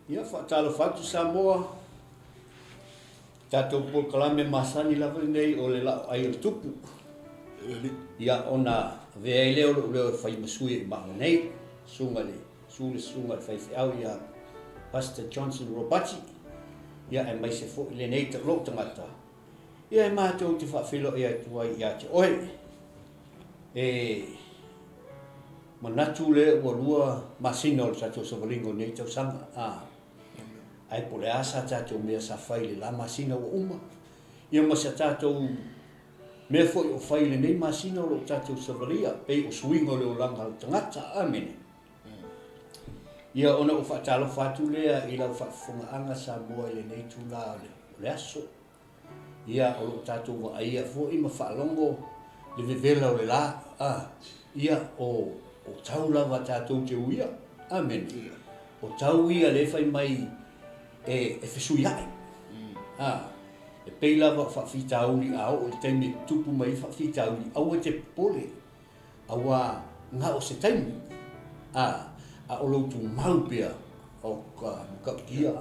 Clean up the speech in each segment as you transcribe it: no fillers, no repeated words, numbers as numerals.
Ia, faatalofa atu Samoa, tatou polokalame masani lava lenei o le Laoai o le Tupu. Ia, ona avea ai lea o lou leo e fai ma sui i maua nei, susuga i le, susu le susuga i le faifeau ia Pastor Johnson Ropati, ia aemaise foi lenei lou tagata, ia e matou te faafeiloai atu ai ia te oe. E manatu lea ua lua masina o le tatou savaliga o lenei tausaga, a, ae po o le a sa tatou mea sa fai i le la masina ua uma, ia ma sa tatou mea foi o fai i lenei masina o lo o tatou savalia, pei o suiga o le olaga o le tagata. Amene. Ia ona ou faatalofa atu lea i lau faafofogaaga Samoa i lenei itula o le aso. Ia, o lo o tatou vaaia foi ma faalogo le vevela o le la, a, ia, o, o tau lava tatou te uia. Amene. O tau ia lea e fai mai e, e fesuiai. A, e pei lava o faafitauli a oo i le taimi e tutupu mai ai faafitauli, aua e te popole. Aua na o se taimi, a, a o lou tumau pea o ka matautia.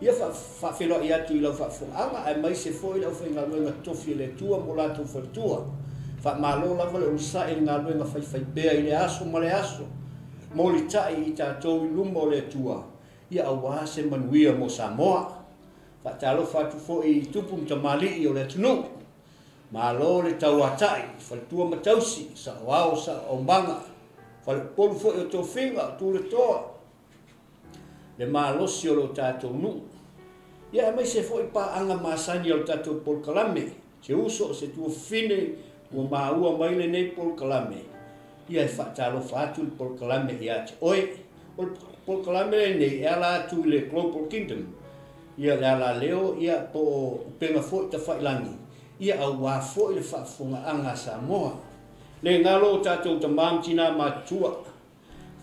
Ia faafeiloai atu i lau faafofogaaga, aemaise foi le aufaigaluega totofi a le Atua ma o latou faletua. Faamalo lava le onosai i le galuega faifaipea i lea aso ma lea aso. Molitai i tatou i luma o le Atua, ia aua se manuia mo Samoa. Faatalofa atu foi i tupu ma tamalii o le atunuu. Malo le tauatai i faletua ma tausi, saoao, saoaumaga, faleupolu foi o tofiga, o tuletoa, le malosi o lo tatou nuu. Ia aemaise foi paaga masani a le tatou polokalame, se uso, se tuafafine ua maua mai lenei polokalame, ia e faatalofa atu le polokalame ia te oe. O le polokalame lenei e ala atu i le Global Kingdom, ia le alaleo ia po o upega foi tafailagi, ia aua foi le faafofogaaga a Samoa. Le galo o tatou tama ma tina matutua,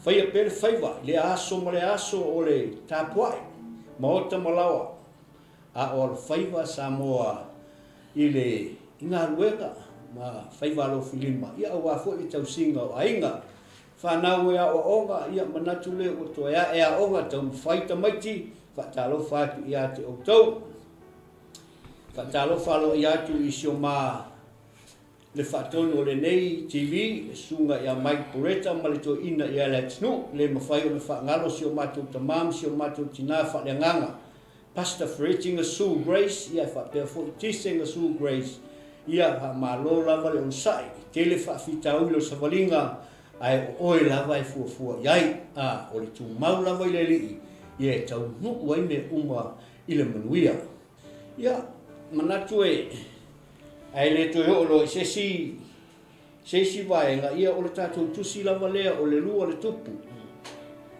faia pea le faiva i lea aso ma lea aso o le tapuai, maota ma laoa, a o alofaiva Samoa i le i galuega ma faiva alofilima, ia aua foi le tausiga o aiga. Fanau e aoaoga, ia manatu lea ua toe ae aoga, taumafai tamaiti, faatalofa atu ia te outou. Faatalofa aloaia atu i si o ma le faatonu o lenei TV, le susuga ia Mike Poretta ma le toeaina ia Leatinuu. Le mafai ona faagalo si o matou tama ma si o matou tina faaleagaga, Pastor Fereti Gasu Grace, ia e faapea foi Tise Gasu Grace. Ia faamalo lava le onosai, tele faafitauli o le savaliga, ae o oe lava e fuafua i ai. A, o le tumau lava i le Alii, ia e taunuu ai mea uma i le manuia. Ia, manatu e, ae le toe oo loa i se isi, se isi vaega, ia o le tatou tusi lava lea o le lua le tupu.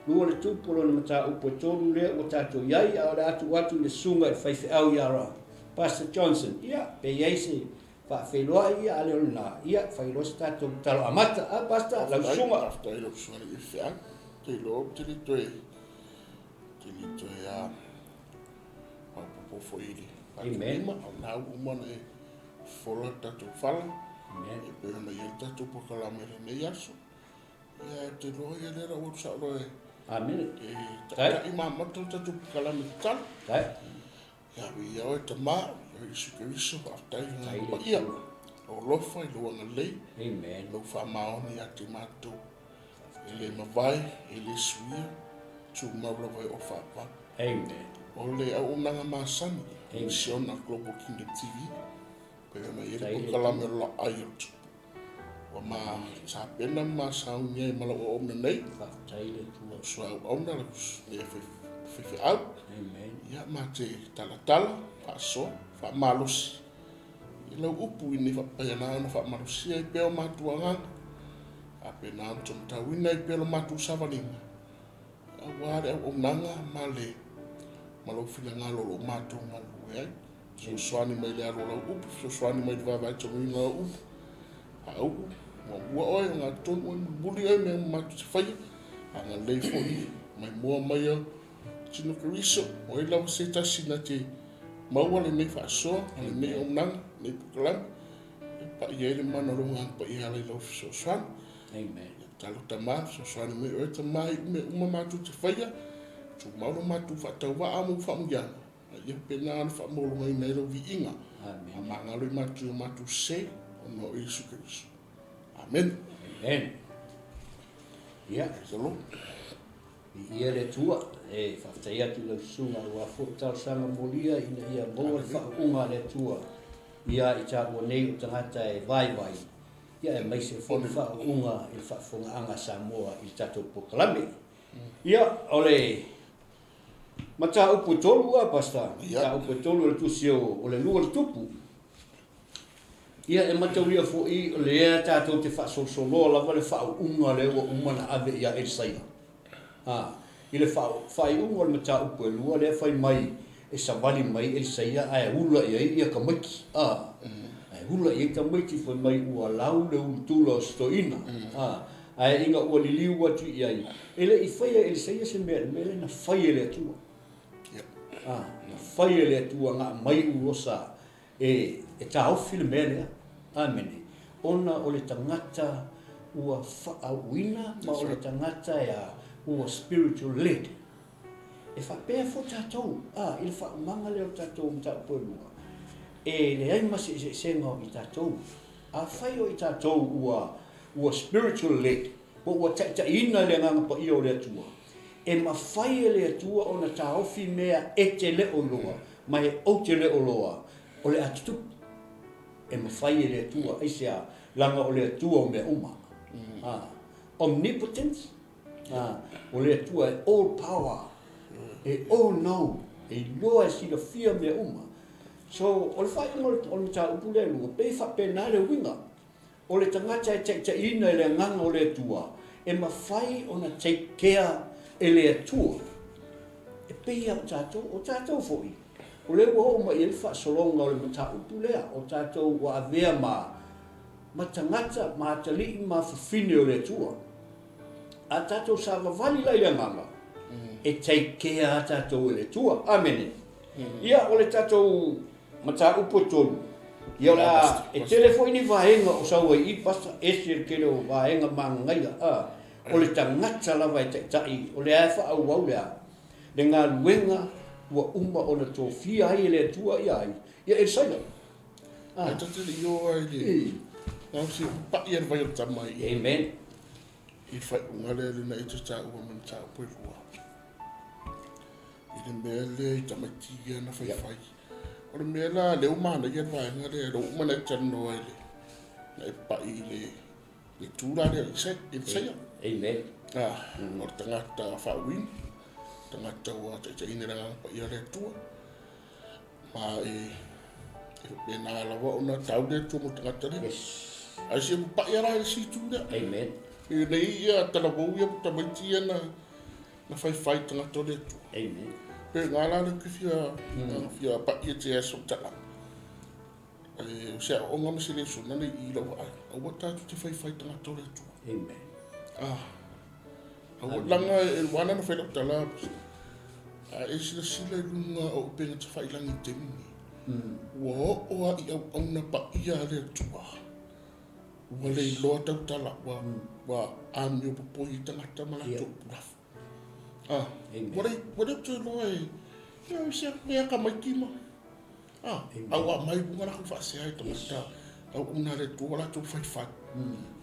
Lua le tupu o lona mataupu e tolu lea ua tatou i ai, a o le a tuu atu i le susuga i le faifeau ia Pastor Johnson, ia, pe i ai se faafeiloai, ia, a le o lena, ia, fai loa se tatou tatalo amata. A, Pastor, lau susuga. Faafetai i lau susuga i le faifeau. Ou te iloa ou te le toe, te le toe, a, maopoopo foi i le Amen. lima, o lena ua uma ona e fofola le tatou fala. Amen. E pei ona i ai le tatou polokalame i lenei aso. Ia, ou te iloa ia lea la ua alu sao loa e Amen. e taitai ma amata le tatou polokalame tatalo. Tai. Ia, viia oe Tama, o Iesu Keriso, faafetai i Tai le le paia, Atua. lou alofa i lou agalelei, Amen. lou faamaoni ia te matou. E le mavae, e le suia, tumau lava e oo faavavau. Amen. O le auaunaga masani, Misiona Global Kingdom TV, pei ona i ai le polokalame o le laai o le tupu. Ua ma tapena ma ma sauni ai ma lau auauna nei. Faafetai le Atua. Lau sua auauna, lau mea faifeau. Amen. Ia, ma te talatala, faasoa, faamalosi. I lau upu ina ia faapena ona faamalosia ai pea o matou agaga, faapena ona taumatauina ai pea lo matou savaliga, aua le auaunaga ma le ma lou finagalo o lo o matou galulue ai. Fesoasoani mai i le alu o lau upu, fesoasoani mai i le vaavaai tonuina o lau upu. Faauu, muamua oe, ogatotonu oe, mulimuli oe, mea uma matou te faia, agalelei foi mai mua mai o Tino Keriso, o ai lava se tasi na te maua lenei faasoa, lenei auaunaga, lenei polokalame, e pai ai le mana o lou Agaga Paia e ala i lau fesoasoani. Amen. Ia tatalo Tama, fesoasoani mai oe Tama i mea uma matou te faia, Tumau lo matou faatauvaa ma ou faamanuiaga, a ia faapena ona faamaualugaina ai lau viiga a magalo i matou i o matou sese, ona o Iesu Keriso. Amene. Amen. Ia. Praise the Lord. Viia le Atua, e faafetai atu i lau susuga aua foi talosaga molia ina ia maua le faauuga a le Atua ia i taua nei o tagata e vaivai, ia aemaise foi le faauuga i le faafofogaaga a Samoa i le tatou polokalame. Ia, o le mataupu e tolu a, Pastor, mataupu e tolu o le tusi o le lua o le tupu. Ia, e mataulia foi o lea tatou te faasolosoloa lava le faauuga lea ua uma ona ave ia Elisaia. A, i le faaiuga o le mataupu e lua lea fai mai e savali mai Elisaia ae ula i ai ia tamaiti. A, ae ula i ai tamaiti fai mai ua lau le ulutula o si toeaina. A, ae ina ua liliu atu i ai, e le i faia e Elisaia se mea i le mea lea na fai e le Atua. A, na fai e le Atua na aumai ulosa e e taofi le mea lea. Amene. Ona o le tagata ua faauuina ma o le tagata e a, ua spiritual led. E faapea foi tatou, a, i le faaumaga lea o tatou mataupu e lua, e leai ma se eseesega o i tatou. Afai o i tatou ua ua spiritual led, po ua taitaiina e le Agaga Paia o le Atua, e mafai e le Atua ona taofi mea e te le o iloa ma e ou te le o loa o le a tutupu. E mafai e le Atua, aisea? Leaga o le Atua o mea uma. A, omnipotent, a, o le Atua e all power, e all know, e iloa e silafia mea uma. So, o le faaiuga o le mataupu lea e lua, pei e faapena le uiga. O le tagata e taitaiina e le Agaga o le Atua, e mafai ona take care e le Atua, e pei lava o tatou. O tatou foi, o lea ua oo mai i ai le faasologa o le mataupu lea, o tatou ua avea ma, ma tagata, ma atalii ma afafine o le Atua. A tatou savavali la i le Agaga, e take care lava tatou e le Atua. Amene. Ia, o le tatou Mataupu e tolu, ia o le a, e tele foi ni vaega o sau ai i Pastor, ese le tele o vaega magagaia, a, o le tagata lava e taitai, o lea e faaauau le a, le galuega ua uma ona tofia ai e le Atua ia ai, ia Elisaia. A. Ae ta te le i o ai le, na o se pa'i a le vai o le tama i. Amen. I le faaiuga lea le na e te taua ma le mataupu e lua. I le mea lea i tamaiti ia na faifai. O le mea la lea ua manaia le vaega lea, lea ua uma ona e talanoa i le, na e pai i le, le tu la lea i le saia. Amen. Ah, o le tagata faauiina, tagata ua taitaiina i le Agaga Paia o le Atua. Ma e, e faapena lava ona tau le Atua mo le tagata lea. Yes. Ae se ua pai la i le isi itu lea. Amen. E nei ia talavou ia tamaiti ia na na faifai tagata o le Atua. Amen. Pe ngā la le ke fia, mm. fia pa'i e te aso tala. E, o se aoaoga ma se lesona nei i lau vaai. Aua tatou te faifai tagata o le Atua. Amen. Ah. Aua, langa e wana na fai lau tala. A e silasila i luga o upega tafailagi i taimi nei. Ua oo lava i auauna paia a le Atua. Ua le iloa tautala, ua, ua amio popoi i tagata ma latou pulafo. Ah, ua le, ua le toe iloa e, ia, o se mea tamaiti ma, ah, a ua aumai i luga latou faasea i tagata, auauna a le Atua latou faifai,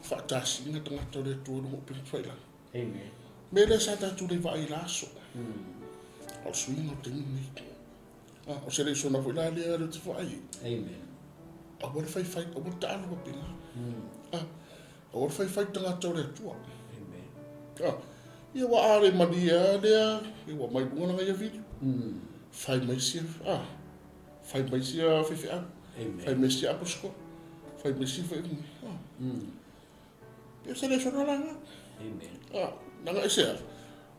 faatasina tagata o le Atua i luga o upega tafailagi. Amen. Mea lea sa tatou le vaai i la aso. A o le suiga o le taimi lenei. Ah, o se lesona foi la lea lea ou te vaai ai. Amen. Aua le faifai, aua le taalo faapena. Ah, aua le faifai tagata o le Atua. Amen. Ah, ia ua a le malie lava lea, ia ua mai luga lana ia video. Fai mai sia, ah, fai mai sia faifeau. Amen. Fai mai sia apostola. Fai mai sia fai ah. Ia se lesona la lena. Amen. Ah, leaga e se a?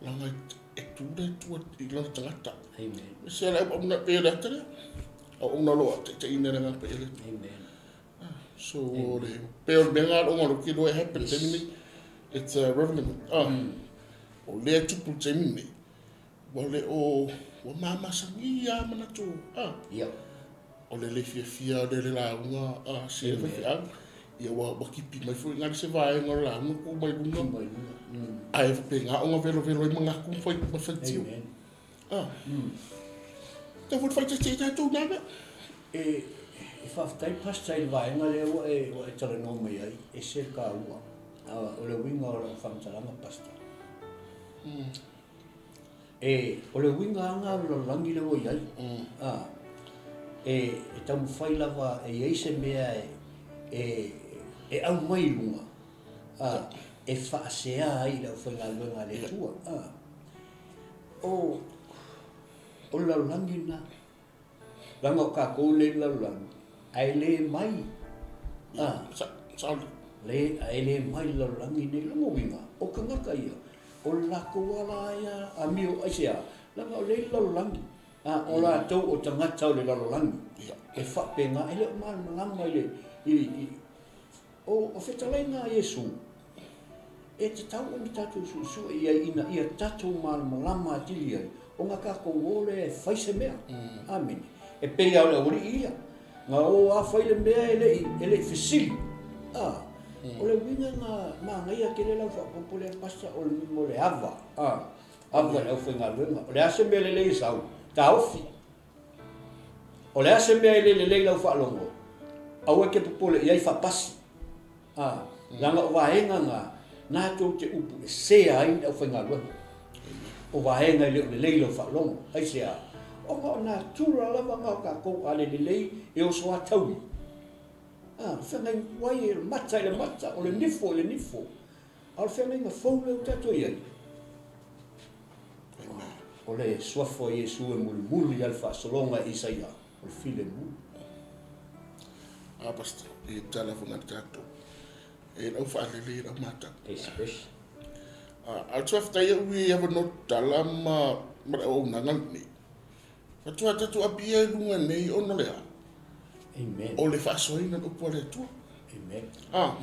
Leaga e tu le Atua i lona tagata. Amen. E se le auauna pei o le ata lea. Auauna loa taitaiina le Agaga Paia o le Atua. Amen. Ah, so o le pei o le mea lena o lou iloa e happen i le taimi nei. It's a revenant. Ah, o lea e tupu i le taimi nei. Ua le o, ua mamasani lava manatu, ah. Ia. O le le fiafia o le le lauga a si e faifeau. Ia ua, ua kipi mai foi i se vaega o le lauga tuu mai luga. Mai luga. Ae faapena ona velovelo ai manatu ma fai, ma faitio. Amen. Ah. Tau foi faitaitei tatou na mea. E, e faafetai Pastor i le vaega lea ua e, ua e talanoa mai ai, e ese le taua. O le uiga o lau faamatalaga Pastor. E, o le uiga lava lena o le lalolagi lea ua i ai. A, e, e taumafai lava e i ai se mea e, e, e aumai i luga, a, e faasea ai i le aufaigaluega a le Atua. A, o, o le lalolagi lena. Leaga o tatou lea i le lalolagi, ae le mai, a, le, ae le mai le lalolagi nei. Lona uiga, o tagata ia, o le latou ala ia amio, aisea? Leaga o lea i le lalolagi, a, o latou o tagata o le lalolagi. E faapena, e le o malamalama i le, i, i, O fetalaiga a Iesu, e tatau ona tatou suesue i ai ina ia tatou malamalama atili ai, ona tatou o lea e fai se mea. Amene. E pei lava o le aualii ia, na o lava fai le mea e le i, e le i fesili. A, o le uiga na manaia tele lau faaopoopo lea Pastor, o le, o le ava, a, ava i le aufaigaluega. O le a se mea lelei e sau? Taofi. O le a se mea e le lelei i lau faalogo, aua e te popole i ai faapasi. A, leaga o vaega na, na tou te upu e sea ai le aufaigaluega. O vaega e le o lelei i lau faalogo. Aisea? Ona o natura lava na o tatou, a le lelei e oso lava taui. A, o feagaiga tuai e mata i le mata, o le nifo i le nifo. A o le feagaiga fou lea ua tatou i ai, o le suafa o Iesu e mulimuli lava le faasologa i Isaia, o le filemu. A pastor, e tala fo ngai tatou. E lau faalele e lau matau. Especially. A, a te faafetai au i avanoa tala ma ma le auaunaga lenei. Faatoa tatou apia i luga nei ona o le a? Amen. O le faasoaina o le upu a le Atua. Amen. Ah.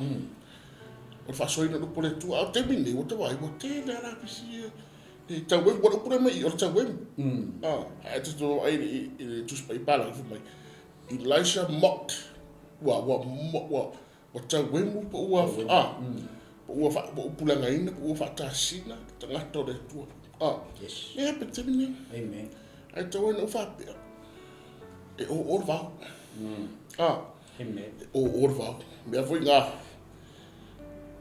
O le faasoaina o le upu a le Atua. A o taimi nei, ua tau ai, ua tele lava lapisi e, e tau emu. Ua le upu lea mai i, o le tau emu. Ah, ae tatou vaai i le Tusi Paia Palagi fai mai, Elisha mocked. Ua, ua, ua, Ua tauemu po ua, a, po ua faa, ua upulagaina po ua faatasina le tagata o le Atua. A, Yes. e a pe taimi nei. Amen. Ae tau ai na ou faapea, e oo le vao. A, Amen. e oo le vao. Mea foi ngā,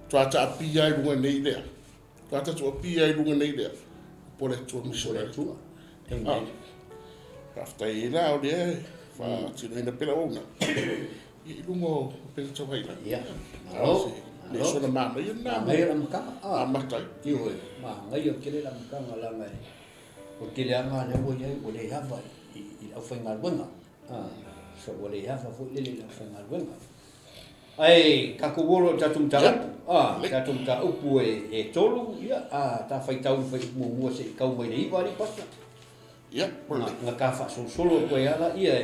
toa taapia ai luga nei lea. Toa tatou apia ai luga nei lea. Po le Atua Po le missionary. Atua. Amen. Faafetai ai la o lea e faatinoina pea lau auaunaga i luga o upega tafailagi. Ia, malo, Le malo. soona manaia lena Manaia le amataga. Ah, amata ai. Ioe, manaia tele le amataga leaga e o le teleaga lea ua i ai ua le ava i le aufaigaluega. Ah, so ua le ava foi lele i le aufaigaluega. Ae tatou o loa i le tatou mataupu, a, tatou mataupu e tolu, ia, a ta faitau i le fuaiupu muamua seia tau mai le 9 alii Pastor. Ia, ua lelei. Na ta faasolosolo atu ai lava laia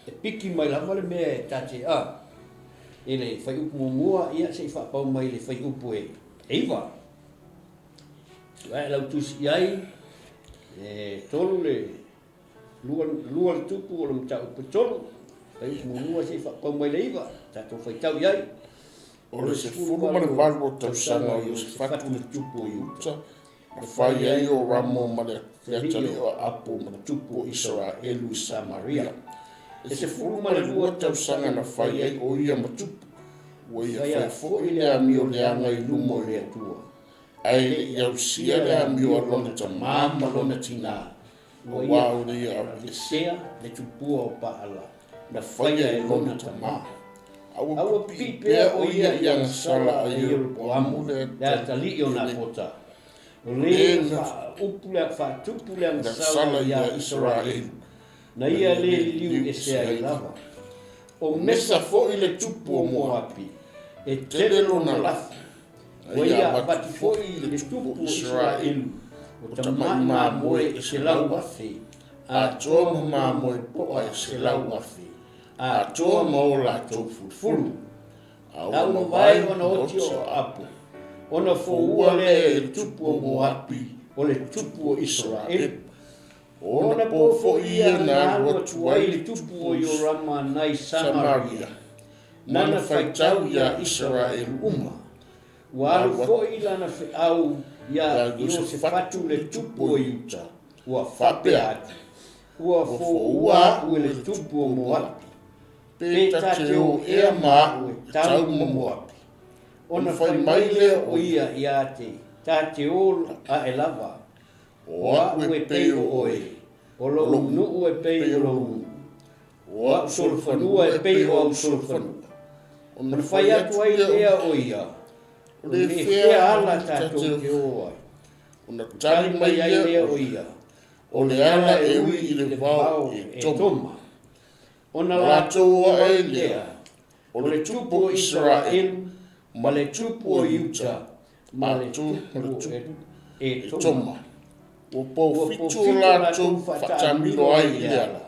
e piki mai lava le mea e ta te, a, i le fuaiupu muamua, ia, seia faapau mai i le fuaiupu e 9. Ae lau tusi i ai, e tolu le Lua, lua le tupu o le mataupu e tolu, fuaiupu muamua seia faapau mai le iva, tatou faitau i ai. O le 18 o tausaga o Iosefatu le tupu o Iuta, na fai ai o Ramo ma le atalii o Aapo ma tupu o Isaraelu i Samaria. E 12 tausaga na fai ai o ia ma tupu, ua ia faia foi le amio leaga i luma o le Atua. Ae le i ausia le amio a lona tamā ma lona tinā, Ua ia aveesea le tupua o Paala na faia e lona tama. A ua pipii pea o ia i agasala a Ieropoamu le atalii o Napota, o le na faatupu le agasala ia Isaraelu, na ia le liliu ese ai lava. O Mesa foi le tupu o Moapi, e tele lona lafi. Ua ia avatu foi i le tupu o Isaraelu, o tamai mamoe e 100,000, atoa ma mamoe poa e 100,000, atoa ma o latou fulufulu. A ua mavae ona oti o Aapo, ona foua lea e le tupu o Moapi, o le tupu o Isaraelu. O ona po foi ia na alu atu ai le tupu o Iorama nai Samaria, nana faitau iā Isaraelu uma. Ua alu foi lana feau iā Iosefatu le tupu o Iuta, Ua faapea atu, Ua foua au e le tupu o Moapi, pe ta te o ea ma au e tau ma Moapi? Ona fai mai lea o ia ia te, Ta te o ae lava, o au e pei o oe, o lou nuu e pei o lou nuu, o au solofanua e pei o au solofanua. Ona fai atu ai lea o ia, O le fea ala tatou te o ai? Ona tali mai ai lea o ia, O le ala e ui i le vao e Etoma. Ona latou o ae lea, o le tupu o Isaraelu, ma le tupu o Iuta, ma le tupu o Etoma. Ua pofitu o latou faataamilo ai i le ala,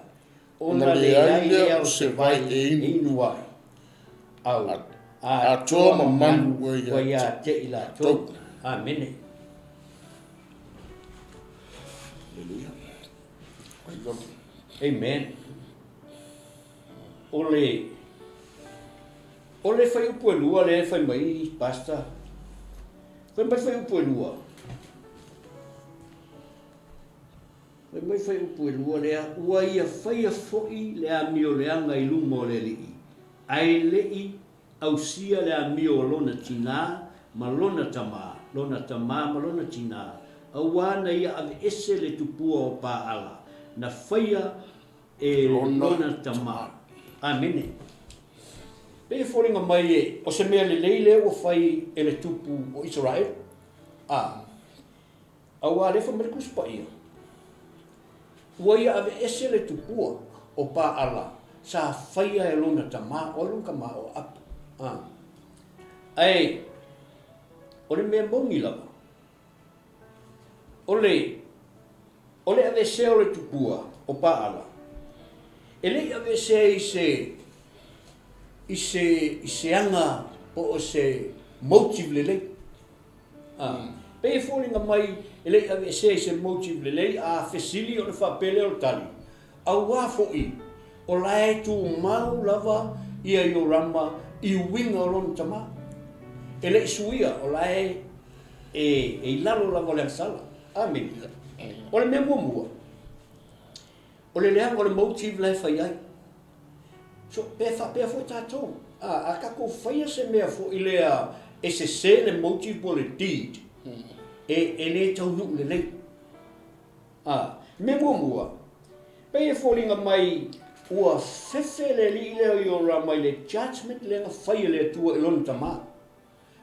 ona leai lea o se vai e inu ai. Au, atoa ma manu ua ia te i latou. Amene. Amen. O le o le fuaiupu e lua lea e fai mai Pastor. Fai mai fuaiupu e lua. Fai mai fuaiupu e lua lea, ua ia faia foi le amio leaga i luma o le Alii, ae le i ausia le amio o lona tinā ma lona tamā, lona tamā ma lona tinā, auā na ia aveese le tupua o Paala, na faia e lona tamā. Amene. Pei e foliga mai e o se mea lelei lea ua fai e le tupu o Isaraelu. A. Auā lea fai mai le Tusi Paia, Ua ia aveese le tupua o Paala sa faia e lona tamā, o ai lona tamā? O Apu. A. Ae o le mea moni lava, o le, o le aveesea o le tupua o Paala, e le i aveesea i se, i se, i se aga po o se motive lelei. Ā, pei e foliga mai e le i aveesea i se motive lelei, a fesili ona faapea lea o le tali, Auā foʻi, o la e tumau lava ia Iorama i uiga o lona tamā. E le i suia, o la e e i lalo lava o le agasala. Amene. O le mea muamua, o le leaga o le motive la e fai ai. So, pe faapea foi tatou, a, a tatou faia se mea foi lea e sese le motive po o le deed, e, e le taunuu lelei. A, mea muamua, pei e foliga mai ua fefe le alii lea o Iorama i le judgement lea na fai e le Atua i lona tamā.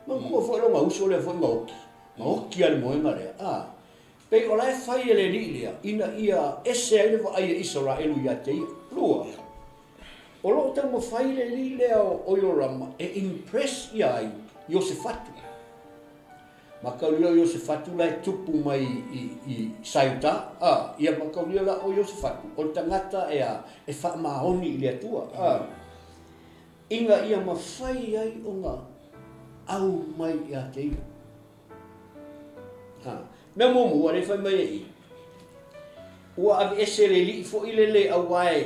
Manatua foi lona uso lea foi na oti, na oti lava i le moega lea, a, pei o la e fai e le alii lea ina ia ese ai le vaai a Isaraelu ia te ia. Lua, o lo o taumafai le alii lea o Iorama e impress ia ai Iosefatu. Mataulia o Iosefatu la e tupu mai i, i Saiuta, a, ia mataulia la o Iosefatu, o le tagata e a, e faamaoni i le Atua, a. Ina ia mafai ai ona aumai ia te ia. Ha. Mea muamua, lea e fai mai e i, ua aveese le alii foi lele auā e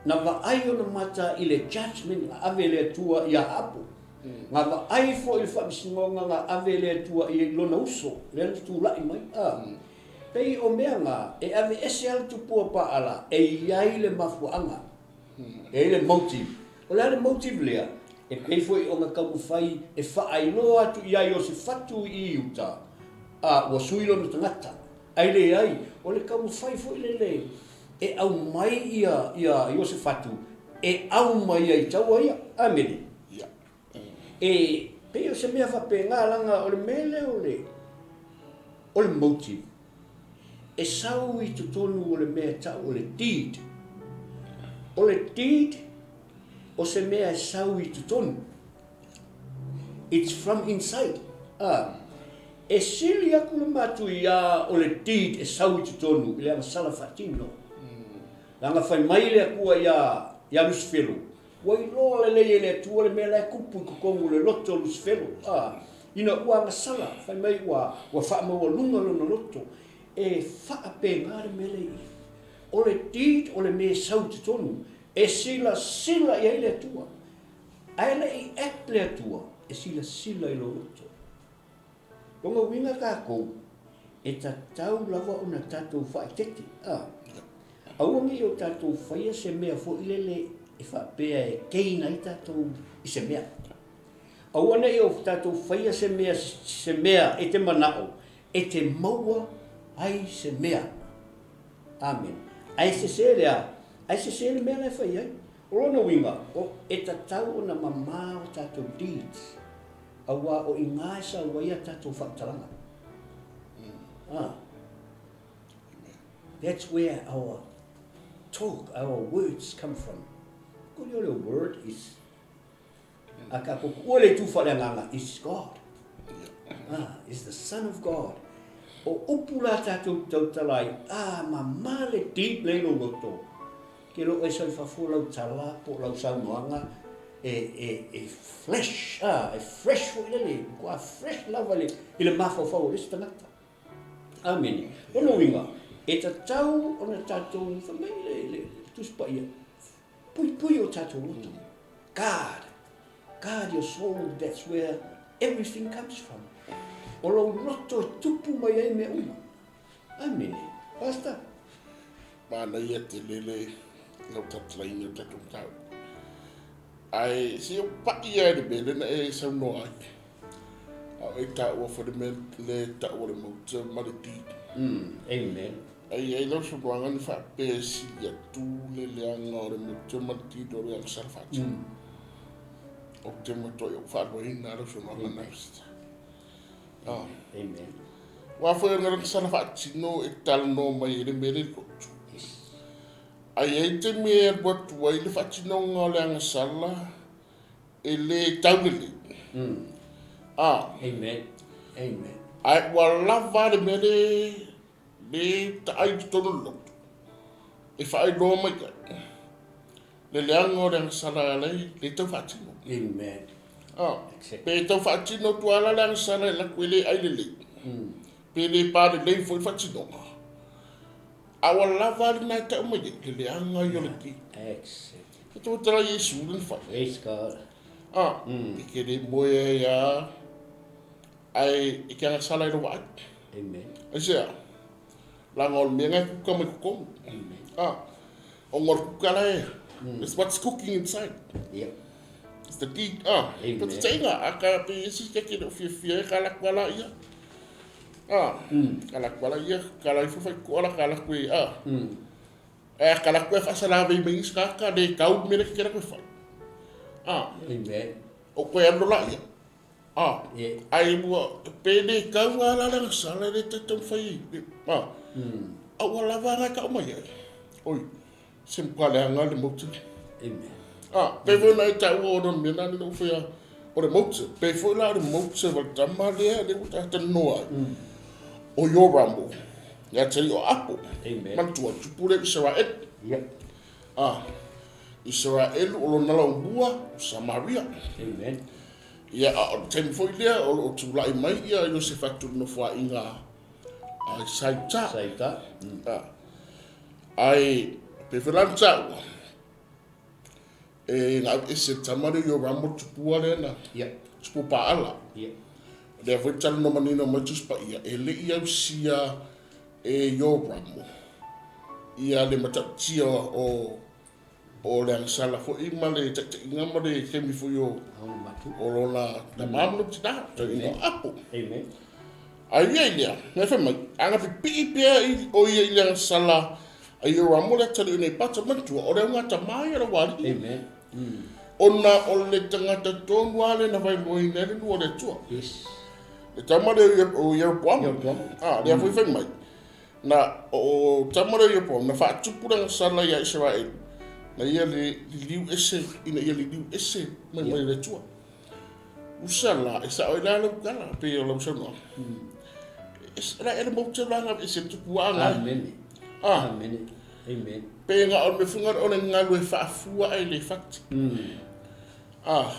na vaai ona mata i le judgement na ave e le Atua ia Apo. Na vaai foi i le faamasinoga na ave e le Atua i lona uso, lea na tulai mai. A. Pei o mea na, e aveese lava le tupua Paala e i ai le mafuaaga. E i ai le motive. O le a le motive lea? E pei foi ona taumafai e faailoa atu ia Iosefatu i Iuta, a ua sui lona tagata. Ae leai, o le taumafai foi lele e aumai ia ia Iosefatu e au mai ai i taua ia. Amene. E pei o se mea faapena, leaga o le mea lea o le o le motive. E sau i totonu o le mea e tau o le deed. O le deed, o se mea e sau i totonu. It's from inside. A, e sili atu le matuia o le deed e sau i totonu i le agasala faatino. Leaga fai mai le Atua ia, ia Lusifelo, Ua iloa lelei e le Atua le mea la e tupu i totonu o le loto o Lusifelo, a, ina ua agasala, fai mai ua, ua faamaualuga lona loto. E faapena le mea lea i i. O le deed o le mea e sau i totonu, e silasila i ai le Atua. Ae le i act le Atua, e silasila i lou loto. Lona uiga tatou, E tatau lava ona tatou faaeteete, a. Aua ne i o tatou faia se mea foi lele e faapea e gain ai tatou i se mea. Aua ne i o tatou faia se mea, se mea e te manao e te maua ai se mea. Amene. Ae sese le a? Ae sese le mea la e fai ai. O lona uiga, o, e tatau ona mama o tatou deeds, auā o i ina e sau ai a tatou faamatalaga. Ah. That's where our talk, our words come from. Ko le o word is a ka ko ua le tu faaleagaga is God. Ah, is the Son of God. O upu la tatou tautala ai, ah, mama le deep le lo loto. Ke lo e sau fafo lau tala po lau saunoaga e, e, e flesh, ah, e fresh foi lele, kua fresh lava le, i le mafaufau o le isi tagata. Amene. O lona uiga, e tatau ona tatou, fai mai le, le, le Tusi Paia, puipui o tatou loto. Guard, guard your soul, that's where everything comes from. O lou loto e tupu mai ai mea uma. Amene. Pastor? Manaia tele le lau tatalaina o le tatou mataupu. Ae se i ou pai lava i le mea lea na e saunoa ai. A o e taua foi le mea lea e tau o le motor ma le deed. Amen. Ae i ai lau saunoaga na faapea e sili atu le leaga o le motor ma le deed o le agasala faatino. Ou te matuai ou faaluaina lau saunoaga na. Amen. Aua foi o le agasala faatino e talanoa mai ai le mea lea i le lotu. Ae i ai taimi e alu atu ai le faatinoga o le agasala e le tau lelei. A. Amen. Amen. Ae ua lava le mea le le taai i totonu o le lotu e faailoa mai ai le leaga o le agasala e ala ai le tau faatino. Amen. A. Pe tau faatino atu lava la le agasala e alu atu e le ai lelei. Pe le pa lelei foi le faatinoga. A ua lava lena e tau mai ai le leaga ia o le ti. Exactly. E tau tala Iesu le na fai. Praise God. A, e ke le moe ai a, ae e ke agasala i lou vaai. Amen. Aisea? Leaga o le mea na e kuka mai totonu. Amen. A, ona o le kuka la e, it's what's cooking inside. Yep. It's the deed. A, Amen. Patitaiga, a ka pe isi ke ke le o fiafia e ka la kua la ia. A, ka la kua la ia, ka la ifo fai koa la ka la kue, a. E ka la kue faasalavei mai isi kaka le kau me le ke la kue fai. A, Amen. o koe alu la ia. A, Yeah. ai ua pe le kau a la la sala le te taumafai ai. A, a ua lava nga ka mai ai. Oi, se mpa leaga le motu. Amen. A, pe foi na e taua o lona mea na na ou faia o le motu. Pe foi la o le motu o le tama lea le ua talanoa ai. O Ioramo, ia te alii o Apo. Amen. Manatua, tupu lea i Isaraelu. Yep. A, Isaraelu o lona laumua o Samaria. Amen. Ia, a o le taimi foi lea o lo o tulai mai ia Iosefa atu i le nofoaiga a Saita. Saita. A, ae pei foi la na taua, e gau ese le tama lea o Ioramo le tupua lea na Yep. tupu paala. Yep. Lea foi talanoa manino mai Tusi Paia, e le i ausia e Ioramo ia le matautia o o le agasala foi ma le taitaiga ma le taimi foi o Aona matu. o lona tama ma lona tina, tauiga o Apo. Amen. Ae ia i lea, na fai mai, ana pipii pea i, o ia i le agasala a Ioramo le atalii o Nepata, manatua, o le augatama ia o le aualii. Amen. Ona o le tagata tonu lava lea na vailoaina ai le nuu o le Atua. Yes. Le tama lea o Ieropoamo. Ieropoamo. A, lea foi fai mai. Na, o tama lea o Ieropoamo, na faatupu le agasala ia Isaraelu, na ia le liliu ese, ina ia liliu ese mai mai le Atua. Usa la, e sao ai la lau tala, pei o lau saunoaga. E la ele moutu la nga ese tupu anga. Amene. Ah. Amene. Amen. Pe nga o le mefunga o le ngalu e faafua ai le fati. Ah,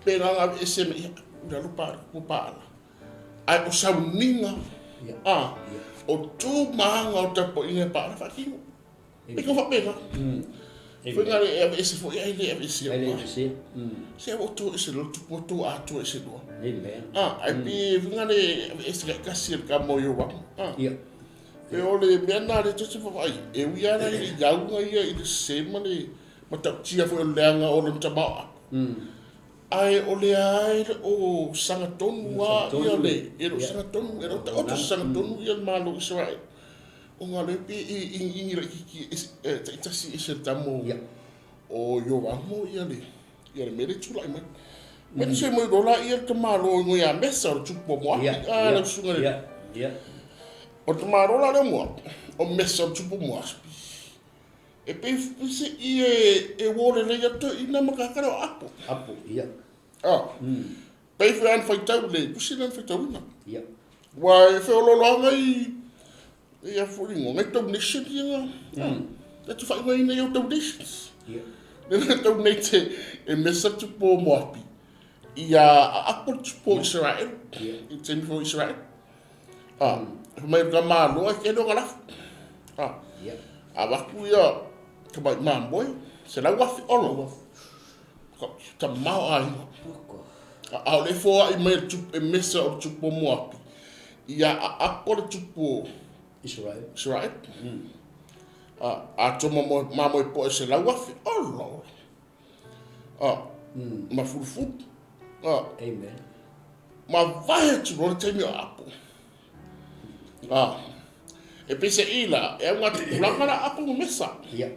pe nga nga ese me ia, ula lo pa ko pa ala. Ai o sauniga. Yeah. Ah, Yeah. o tu maanga o tapo inga pa ala faatino. E ko faapena. Foi ngā e ave ese foi ai le ave ese. Ai le ave ese. Se ua tou ese loa tupu tou atoa ese loa. Amen. Ah, ai pi foi ngā le ave ese kai kasi le ka mo yo wa. Ah. Ia. Pe o le mea na le tete whawai. E ui ara i le iaunga ia i le sema le matautia foi o le leaga o lona tamao apo. Ae o le a e le o sagatonu a ia le, e le o sagatonu, e le o taoto se sagatonu ia le Malo o Isaraelu. O ngā leo pe e ingiingi laitiiti e taitasi ese le tama o Ioramo ia le, ia le mea lea e tulai mai. Mea se mai lola ia le tamalo i ngoi a Mesa o le tupu o Moapi, a lau susuga le. O le tamalo la lea o Moapi, o Mesa o le tupu o Moapi. E pei se i e uo lelei atu toeaina ma tagata lea o Apo. Apo, ia. A. Pei foi ana faitau le tusi lea na faitauina. Ia. Ua e feolooloaga i ia foi ingoa, ngai donation ia nga. E te whainga ina i o donations. Ia. Le na donate e mesa tupu o Moapi. Ia a Apo le tupu o Israel. Ia. I te taimi foi o Israel. A, mai ka malo ai ke le o ka lafu. A. Ia. Avatu ia tamai mamoe, 100,000 olo. Ka tamao aiga. A o le foai mai le tupu e mesa o le tupu o Moapi. Ia a apo le tupu o Israel. Israel. A atoa mamoe poe 100,000 olo. A ma fulufulu. A Amen. Ma vae atu loa le taimi o apo. A e pei se i la, e au ngā tupulaga la apo ma mesa. Ia.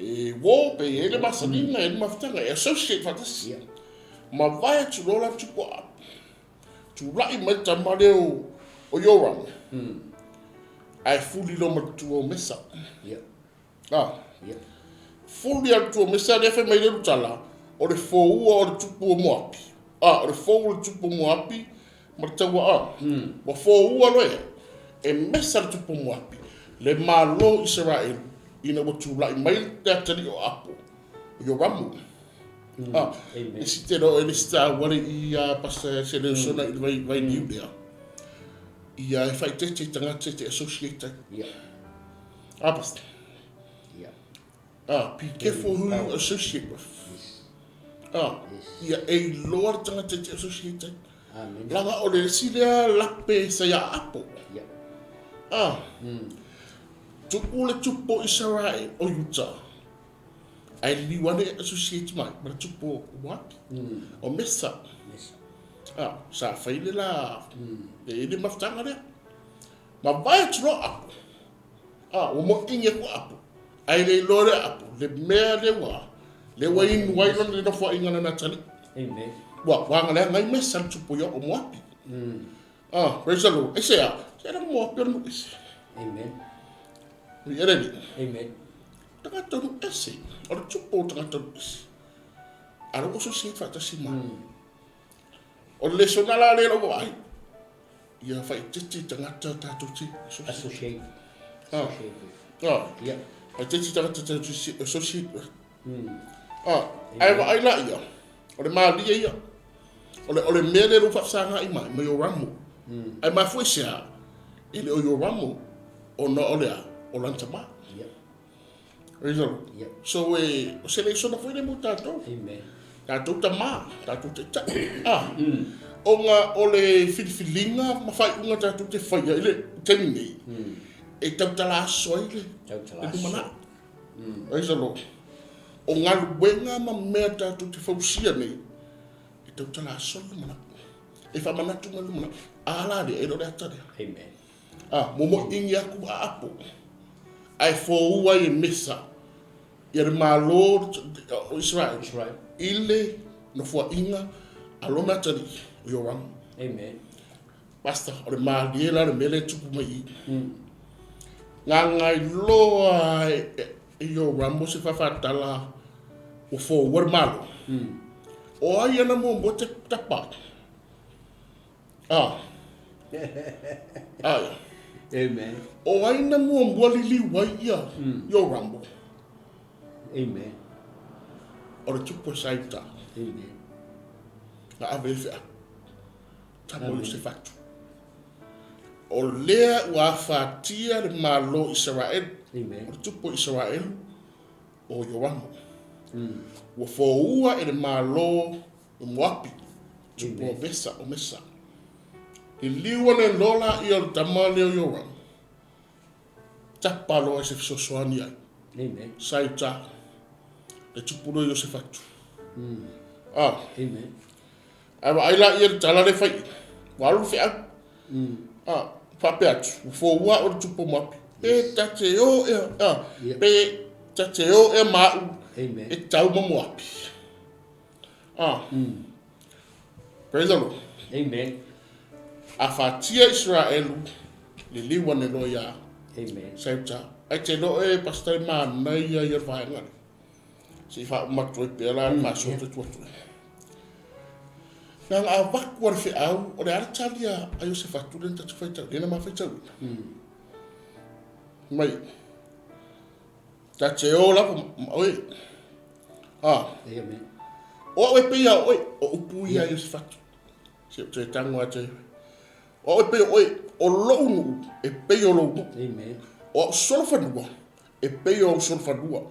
E uo pe e le masaniga, e le mafutaga, e associate faatasi. Ia. Ma vae atu loa la tupu o apo. Tula'i mai le tama lea o Ioram. Ae fuli loa ma le tua o Mesa. Ia. A. Ia. Fuli a le tua o Mesa lea fai mai le tala, o le foua o le tupu o Moapi. A, o le fou o le tupu o Moapi ma le taua a. Ua foua loa ia, e Mesa le tupu o Moapi, le Malo o Isaraelu, ina ua tula'i mai le atalii o Apo, o Ioramu. A, Amen. e si te roa e le si tāua le i a Pastor se leo sona i le vai, vai niu lea. Ia e whaitete i tangata i te associate ai. Ia. A, Pastor. Ia. A, be careful who you associate with. Yes. A, Yes. ia e iloa le tangata i te associate ai. Amen. Laga o le isi lea lape sa ia Apo. Ia. A, tupu le tupu o Israel o Utah. Ae liliu ane e associate mai ma le tupu o Moapi. O Mesa. Mesa. A, sa fai le la, e le mafutaga lea. Ma vae atu loa Apo. A, ua moʻiingi aku Apo. Ae le iloa lea Apo, le mea lea ua, lea ua inu ai lona le nofoaiga lana atalii. Amen. Ua agaleaga ai Mesa le tupu o Moapi. Ah, praise the Lord. E se a, se era Moapi o le ese. Amen. I ere ni. Amen. Tagata nu ese. O le tupu o tagata nu ese. A lo associate faatasi mai. O le lesona la le lau ai. Ia whaitete tagata tātou te associate. Associate. Ah. Associate with. Ah, Ia. whaitete tagata tātou te associate with. Ah, ai wa ai la ia. O le malia ia. O le mea le lau whaafsanga i mai, mai o ramo. Ai mai fue se a, e le o yo ramo, o na o lea, o lanta ma. Ia. Praise the Lord. Ia. So, e, o se lesona foi le mo tātou. Amen. Tātou tamā, tātou te tai. Ah, o ngā, o le filifilinga ma whaiunga tātou te whaia i le taimi nei. E tautala aso ai le, Tautala le aso. lumana. Praise the Lord. O ngā luenga ma mea tātou te whausia nei, e tautala aso le lumana. E whamanatu ngā lumana. A la le, e lo le ata lea. Amen. Ah, momo ingi aku a apo. Ai fōua i e mesa. Ia le malo o Israel. Israel. I le nofoaiga a lona atalii o Ioramu. Amen. Pastor, o le malie la le mea lea e tupu mai i. Gagai loa e Ioramu se faafaatala ua fōua le malo. O ai ana muamua te tapa. Ah. Ai. Amen. O ai na muamua liliu ai ia Ioramu. Amen. O le tupu e sa i uta. Amen. Na ave e fea. Tama o Iosefatu. O lea ua afatia le malo Israel. Amen. O le tupu o Israel. o Ioamo. Ua foua e le Malo o Moapi, tupu o Mesa, o Mesa. Liliu ane loa laia o le tama lea o Ioamo, tapa loa i se fesoasoani ai. Amen. Sa i uta, le tupu lea o Iosefatu. Ah. Amen. Ae vaai laia i le tala lea e fai i, ua alu le feau. Ah, faapea atu, ua foua au e le tupu o Moapi. Pe ta te o ea, ah, pe ta te o ea ma au e tau ma Moapi. Ah. Praise the Lord. Amen. A fatia Iseraelu, liliu ane loa ia Amen. Sa i uta. Ae te iloa e Pastor e manaia ia le vaega lea. Se i faauma atu ai pea la le faasoa toe tuu atu ai. Leaga a avatu a le feau, o le a le tali a Iosefatu lea na tatou faitau, lea na ma faitauina. Mai, ta te o lava ma oe. Ah. Amen. O au e pei a oe, o upu ia a Iosefatu. Se ou toe tago atu ai. O au e pei o oe, o lou nuu e pei o lou nuu. Amen. O au solofanua e pei o au solofanua.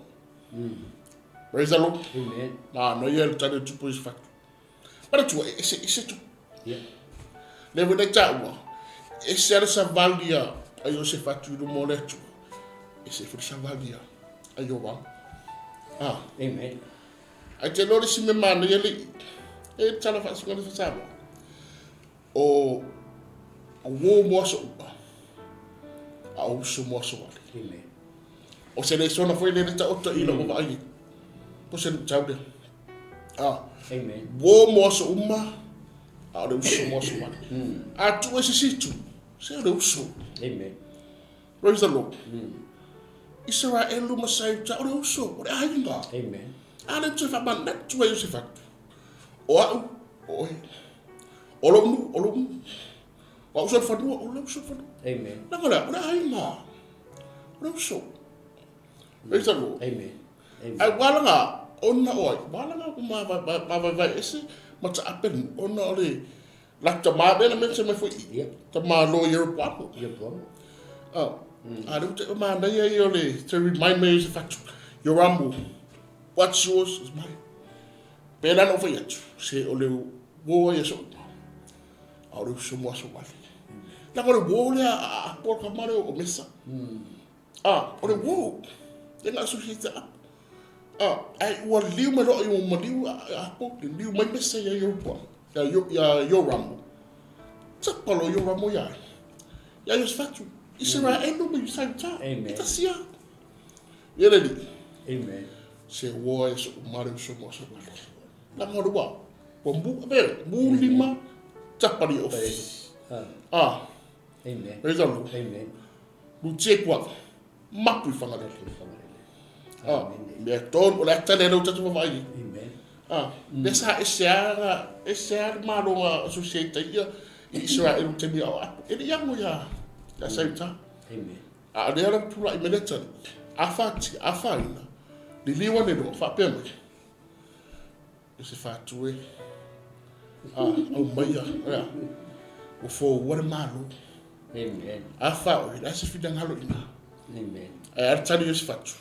Praise the Lord. Amen. Manaia le tali o tupu Iosefatu. Manatua, e ese ese tupu. Yeah. Le foi nei taua, ese a le savali a Iosefatu i luma o le Atua. Ese foi le savali a Ioao. Ah. Amen. Ae te iloa le isi mea manaia le i, e tala faasuga le Samoa. O uo mo aso uma, a o uso mo aso wale. Amen. O se lesona foi lea le taoto i lau vaai ai. Po se luitau lea. Ah. Amen. Uo mo aso uma, a o le uso mo aso wale. A tuu e se isi itu, se o le uso. Amen. Praise the Lord. Iseraelu ma sa i uta, o le uso, o le aiga. Amen. A le toe faamanatu ai Iosefatu. O au, o oe. O lou nuu, o lou nuu. O au solofanua, o lau solofanua. Amen. Leaga o le a? O le aiga. O le uso. Praise the Lord. Amen. Amen. Ae ua laga ona o ai? Ua laga mavaevae ese ma taape le nuu ona o le latou tama lea na mention mai foi i i. Yep. Tamālo Ieropoamo. Ieropoamo. Ah. A lea ua te manaia ia o le te remind mai o se fatu. Yoramu, what's yours is mine. Pēlā na ou fai atu, se o le uo ai aso uma, a o le uso mo aso wale. Leaga o le uo lea a apo le tama lea o Mesa. A, o le uo, lea na associate a apo. A, ae ua liu mai loa i ua maliu a apo, liliu mai Mesa ia Ieropoamo, ia Ioramu. Tapa loa Ioramu ia ia. Ia Iosefatu, Iseraelu ma Iusaita, e tasi lava. Ia le alii. Amen. Se ua e so'u male uso mo aso wale. Leaga o le ua, ua mu, pe, mu lima, tapa li ofi. Ah. Amen. Praise the Lord. Amen. Lutia i kuaʻa, mapu i Fagalele. Ah, mea tonu, o le ata lea lea ua tatou vaavaai ai. Amen. Ah, lea sa ese lava, ese lava le malo na associate ai ia i Iseraelu i le taimi a o Apo. E le i ago ia Saitama. Amen. A o lea la ua tulai mai le atalii, a fatia, afaina, liliu ane loa, faapea mai, E se fatu e, a, aumaia, ea, ua foua le Malo. Amen. A fa oe, o le a se finagalo i ina? Amen. Ae a le tali o se fatu?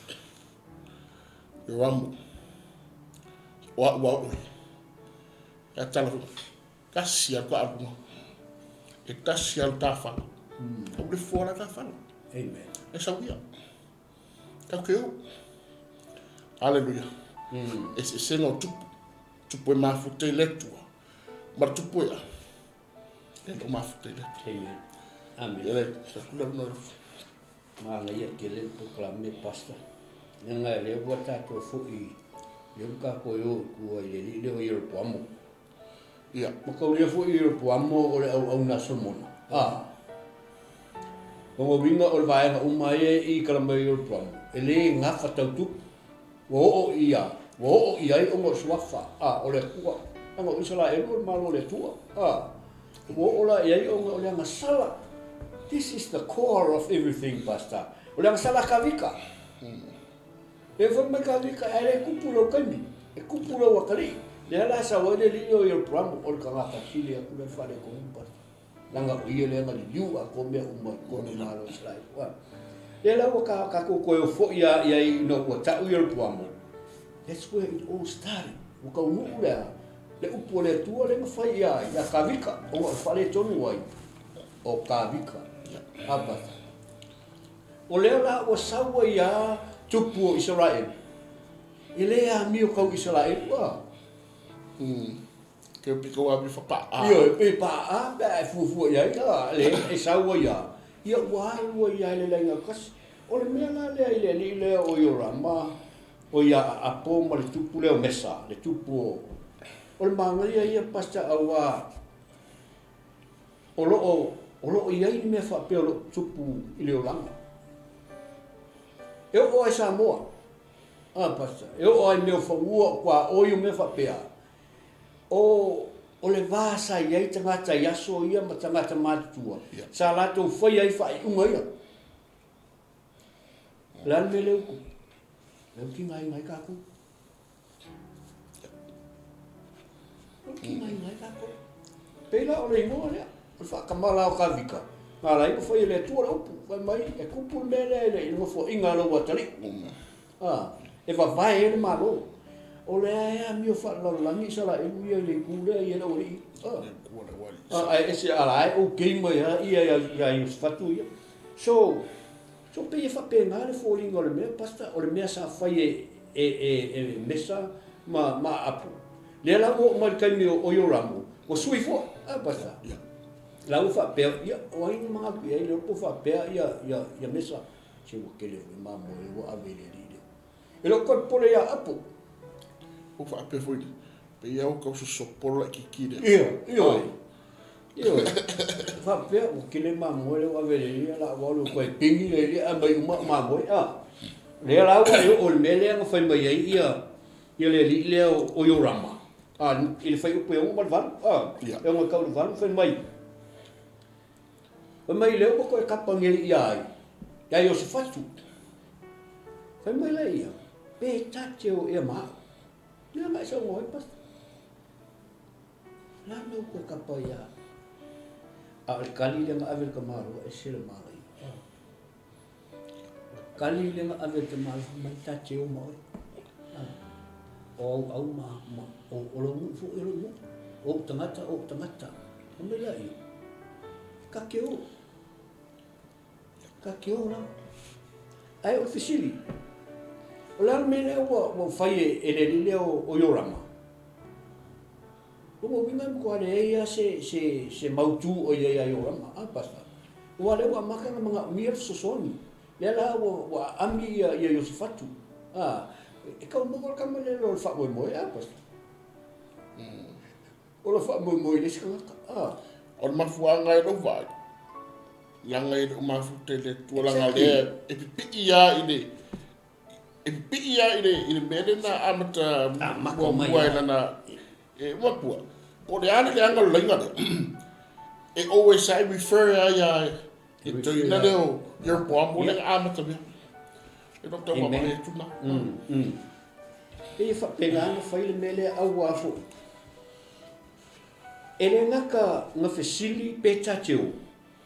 Ioamo, o a'u a oe. E a tala foi, tasi a le taaluga, e tasi a le tafala. Au le fua la tafala. Amen. E sau ia. Tau ke o. Hallelujah. Eseesega o tupu. Tupu e mafuta i le Atua. Ma le tupu e a. E le o mafuta i le Atua. Amen. Amen. Ia le, sa kula luna le. Manaia tele le polokalame Pastor. Leaga lea ua tatou foi, lea ua tatou e o i tua i le alii lea o Ieropoamo. Ia. Ma taulia foi Ieropoamo o le auauna a Solomona. A. O lona uiga o le vaega uma ia e i tala mai o Ieropoamo, e le gafa tau tupu. Ua oo ia, ua oo i ai ona o le suafa, a, o le Atua. Leaga o Isaraelu o le Malo o le Atua, a. Ua oo la i ai ona o le agasala. This is the core of everything, Pastor. O le agasala a Kavika. E fai mai Kavika, ae le kupu lau taimi, e kupu lau atalii. Lea la sau ai le alii o Ieropoamo, o le tagata sili atu lea le faaletonu, Pastor. Leaga o ia lea na liliu atoa mea uma i totonu o le Malo o Isaraelu. Lea la ua tatou toe o foi lava i ai ina ua tau Ieropoamo, that's where it all started. Ua taunuu le a? Le upu a le Atua lea na fai ia ai, ia Kavika, ona o le faaletonu ai o Kavika. A Pastor? O lea la ua sau ai lava tupu o Isaraelu, e le amio tau Isaraelu a. Keu pei kau amio fapaa. Ioe, pei paa pe a e fuafua i ai, a, le e sau ai lava, ia ua alu ai lava i le laina tasi. O le mea la lea i le alii lea o Iorama, o ia Aapo ma le tupu lea o Mesa, le tupu o, o le manaia ia Pastor auā o lo o, o lo o i ai le mea faapea o lo o tupu i le olaga. E oo lava i Samoa, a Pastor, e oo lava i mea o fanua, o tuaoi, o mea faapea, o, o le va sa i ai tagata i aso ia ma tagata matutua, sa latou faia ai faaiuga ia. O le a le mea lea ua tupu? Lea ua tigaina ai tatou. Lea ua tigaina ai tatou. Pei la o le igoa lea, o le faatamala o Kavika, na ala ai ona fai e le Atua le upu, fai mai, e tupu le mea lea i le nofoaiga a lou atalii. A, e vavae ai le Malo. O lea e amio faalelalolagi Isaraelu ia i le itu lea i le aualii. A, ae ese a la e okay mai lava ia ia Iosefatu ia. So, so pei e faapena le foliga o le mea, Pastor, o le mea sa fai e, e, e, e Mesa ma, ma Aapo. Lea la ua oo mai i le taimi o, o Ioramo, ua sui foi, a Pastor? La ua faapea, ia, o ai na manatu i ai le po faapea ia, ia, ia Mesa, se ua tele foi mamoe ua ave i le alii lea. E le o toe popole ia Apo. Ua faapea foi, pei lava ua tau sosopolo laitiiti lea. Ioe, ioe, ioe. Faapea, ua tele mamoe lea ua ave i le alii, a ua alu e toe pigi le alii ae aumai uma au mamoe, a. Lea la ua e oo i le mea lea na fai mai ai ia, ia le alii lea o Iorama, a, i le fuaiupu e 68, a, e 6 tau i le 8, fai mai, Fai mai lea ua toe kapa nei ia ai, ia Iosefatu. Fai mai lea ia, pe ta te o ea ma au. Lea na e saunoa ai, Pastor. La me ua toe kapa ia. A o le kali lea na ave i le tamaloa, ese le manaia. O le kali lea na ave i le tamaloa, fai mai ta te o ma oe. O au au ma, ma o, o lou nuu foi o lou nuu. O ou tagata o ou tagata. Fai mai lea ia, ta te o. Ta te o lava. Ae o le fesili, o le a le mea lea ua, ua fai e, e le alii lea o, o Iorama? Lona uiga e matua leai lava se, se, se mautu o i ai ia Iorama, a Pastor? Aua o lea ua amata ona manaomia le fesoasoani. Lea la ua, ua aami ia, ia Iosefatu. A, e tau maua le tama lea o le faamoemoe, a Pastor? O le faamoemoe i le isi tagata, a. O le mafuaaga e lou vaai, leaga e le o mafuta i le Atua, leaga lea e pipii lava i le, E pipii lava i le, i le mea lea na amata muamua i lana, e matua, po o le a le leaga o le laina lea, e always sa e refer lava ia le toeaina lea o Ieropoamo lea na amata mea. E le o tau vaavaai atu na. Pei e faapena ona fai le mea lea auā foi. E le gata na fesili pe ta te o,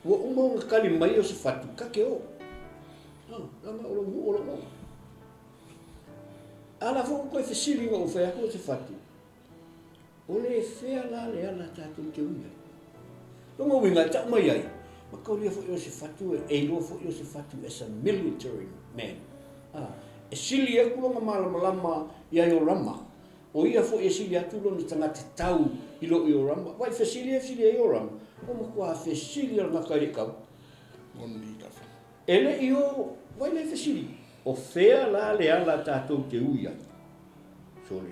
Ua uma ona kali mai o se fatu, ka te o. Ah, leaga o lou nuu o lou nuu. A la foi ua toe fesili ina ua fai atu o se fatu, o le fea la le ala tatou te ui ai? Lona uiga e tau mai ai, mataulia foi o se fatu e iloa foi o se fatu as a military man. Ah, e sili atu lona malamalama ia Iorama O ia foi e sili atu lona tagata tau i lou Iorama. Wai fesili e fesili e Iorama, o matua fesili a le gata i le kau. Moni lava. E le i o, wai le fesili, o fea la le ala tatou te ui ai? Sole.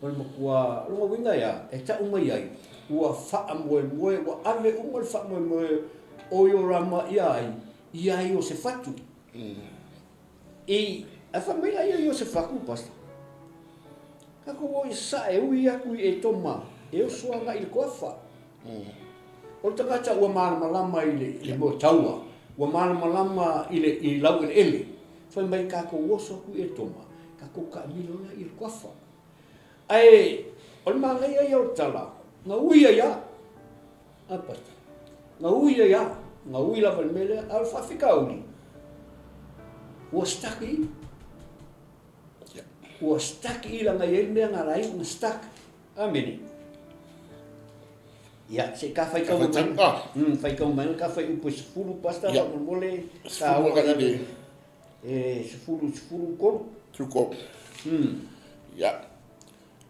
O le matua, lona uiga e a, e tau mai ai, ua faamoemoe, ua ave uma le faamoemoe o Iorama ia ai, ia Iosefatu. I, ae fai mai la ia Iosefatu, Pastor, tatou o i sae ui atu i Etoma e oso agai i le toafa. O le tagata ua malamalama i le, i le mea o taua, ua malamalama i le, i laueleele. Fai mai tatou oso atu i Etoma, tatou taamilo la i le toafa. Ae o le manaia ia o le tala, na ui ai lava. A Pastor? Na ui ai lava, na ui lava i le mea lea, a o le faafitauli. Ua stuck i i. Ua stuck i i leaga e i ai le mea na ala ai ona stuck. Amene. Ia, se i ka faitau mai. Mm, faitau mai ka fai upu e 10 pastor yeah. Faamolemole ka o ka ile. E 10 13. 13. Ia.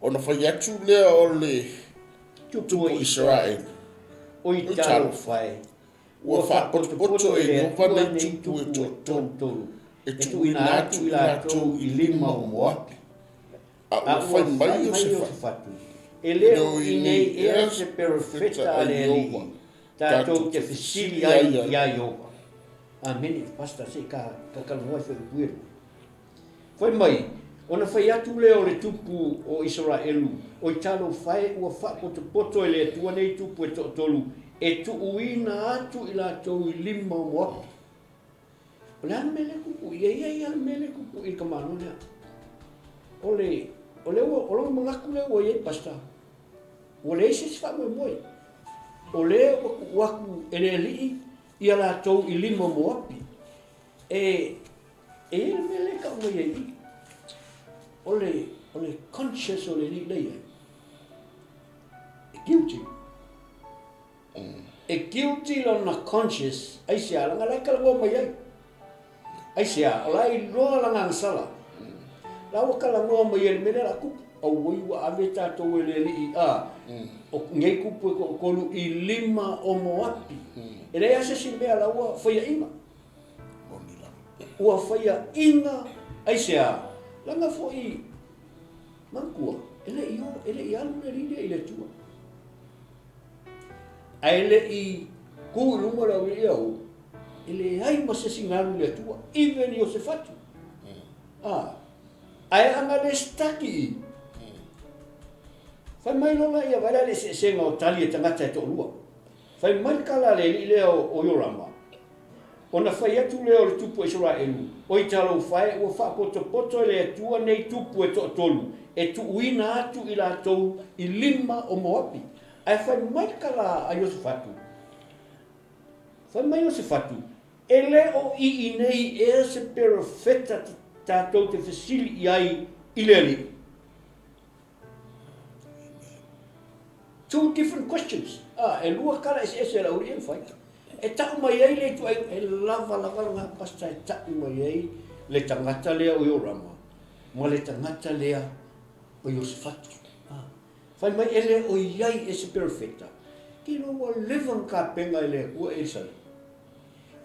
Ona fai atu lea o le tupu o Isaraelu. Oi talofa e. Ua faapotopoto e Ieova nei tupu e toatolu, e tuuina atu i latou i lima o Moapi. A ua fai mai Iosefatu, E le o i nei ea se perofeta a le Alii, tatou te fesili ai iā Ieova. Amene, Pastor, se i ka talanoa ai foi i upu ia. Fai mai, ona fai atu lea o le tupu o Isaraelu, Oi talofa e, ua faapotopoto e le Atua nei tupu e toatolu, e tuuina atu i latou i lima o Moapi. O le a le mea lea e tupu i ai? E i ai lava le mea lea e tupu i le tamaloa lea. O le, o lea ua, o lona manatu lea ua i ai, Pastor, ua leai se isi faamoemoe. O lea ua tuu atu e le Alii ia latou i lima o Moapi. E, e i ai le mea lea e tau mai ai i i. O le, o le conscious o le alii lea e i ai, e guilty. E guilty lona conscious, aisea, leaga la e talanoa mai ai. Aisea, o la e iloa lana agasala. La ua talanoa mai ai i le mea lea o le a tupu. Auoi ua ave tatou e le alii a, o nei tupu e toatolu i lima o Moapi. E leai lava se isi mea la ua faiaina. Ua faiaina, aisea, leaga foi manatua, e le i o, e le i alu le alii lea i le Atua. Ae le i tu i luma le aualii ia o, e leai ma se isi na alu i le Atua, even Iosefatu. A, ae ana le stuck i i, fai mai loa laia, vaai la i le eseesega o tali a tagata e toalua. Fai mai le tala a le alii lea o Iorama, Ona fai atu lea o le tupu o Isaraelu, Oi talofa e, ua faapotopoto e le Atua nei tupu e toatolu, e tuuina atu i latou i lima o Moapi. Ae fai mai le tala a Iosefatu, Fai mai Iosefatu, E le o i inei ea se perofeta tatou te fesili i ai i le Alii? Two different questions. Ah, e lua tala eseese a le aualii e mafai. E tau mai ai le ituaiga, e lava lava lena pastor e tau mai ai le tagata lea o Iorama ma le tagata lea o Iosefatu. Ah, fai mai e le o i ai e se perofeta. Tilo ua leva ona tapena e le Atua Elisai.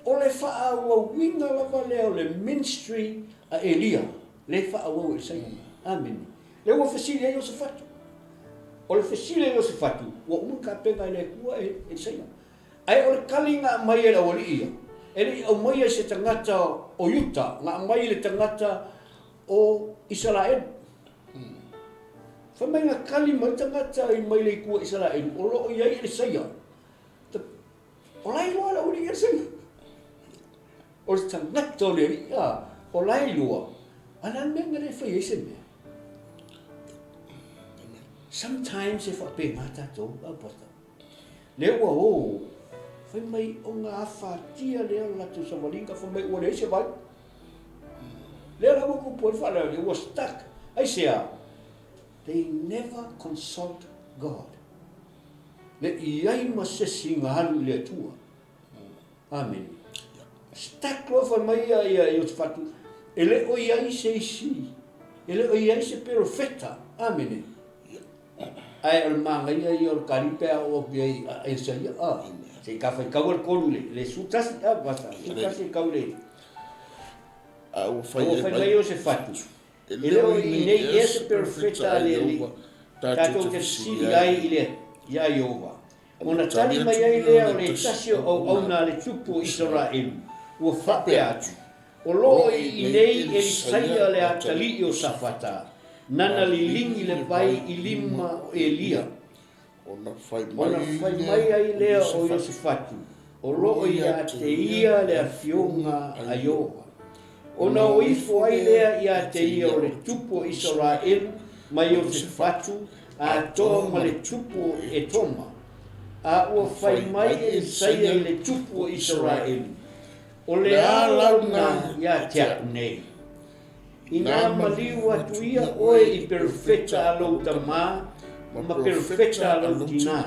O le faaauauina lava lea o le ministry a Elia, lea e faaauau e Elisai. Amene. Lea ua fesili ai Iosefatu. O le fesili a Iosefatu, ua uma ona tapena e le Atua e Elisaia. Ae o le tali na aumai e le aualii ia, e le i aumaia i se tagata o Iuta, na aumai i le tagata o Isaraelu. Fai mai na tali mai le tagata mai le itu o Isaraelu, o lo o i ai Elisaia. O la e iloa le aualii Elisaia. O le tagata o le Alii, a, o la e iloa, a o le a le mea na le fai ai se mea? Sometimes e faapena tatou, a brother. Lea ua o, fai mai ona afatia lea o le latou savaliga, fai mai ua leai se vai. Lea la ua tupu ai le faalavelave, ua stuck. Aisea? They never consult God. Le i ai ma se isi na alu i le Atua. Amene. Stuck loa fai mai ia ia Iosefatu, e le o i ai se isi, e le o i ai se perofeta. Amene. Ae o le manaia ia o le kali pe a oo atu i ai a Isaia, a, se i ka faitau le tolu le, le 11, a, vasa, 11 e kau le, A ua fai ua fai mai Iosefatu, e le o i inei ea se perofeta a le Alii, tatou te fesili ai i le, iā Ieova. Ona tali mai ai lea o le tasi o auauna a le tupu o Isaraelu, ua faapea atu, O lo o i inei Elisaia le atalii o Safata, nana liligi le vai i lima o Elia. Ona fai mai ai lea o Iosefatu, O lo o ia te ia le afioga a Ieova. Ona o ifo ai lea ia te ia o le tupu o Isaraelu ma Iosefatu, atoa ma le tupu o Etoma, a ua fai mai Elisaia i le tupu o Isaraelu. O le a lau lena ia te a'u nei? Inā maliu atu ia oe i perofeta a lou tamā ma perofeta a lou tinā,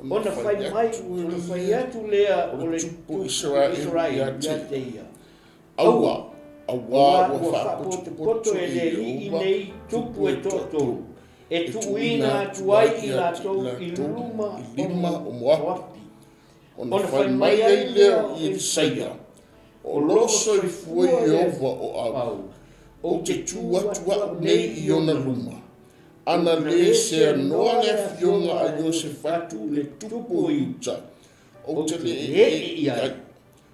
ona fai mai, ona fai atu lea o le tupu o Isaraelu ia te ia, Aua, auā ua faapotopoto e le alii nei tupu e toatolu, e tuuina atu ai i latou i luma o Moapi. Ona fai mai ai lea o Elisaia, O loo soifua Ieova o au, ou te tu atu a'u nei i ona luma, ana lē seanoa le afioga a Iosefatu le tupu o Iuta, ou te le e'e i ai,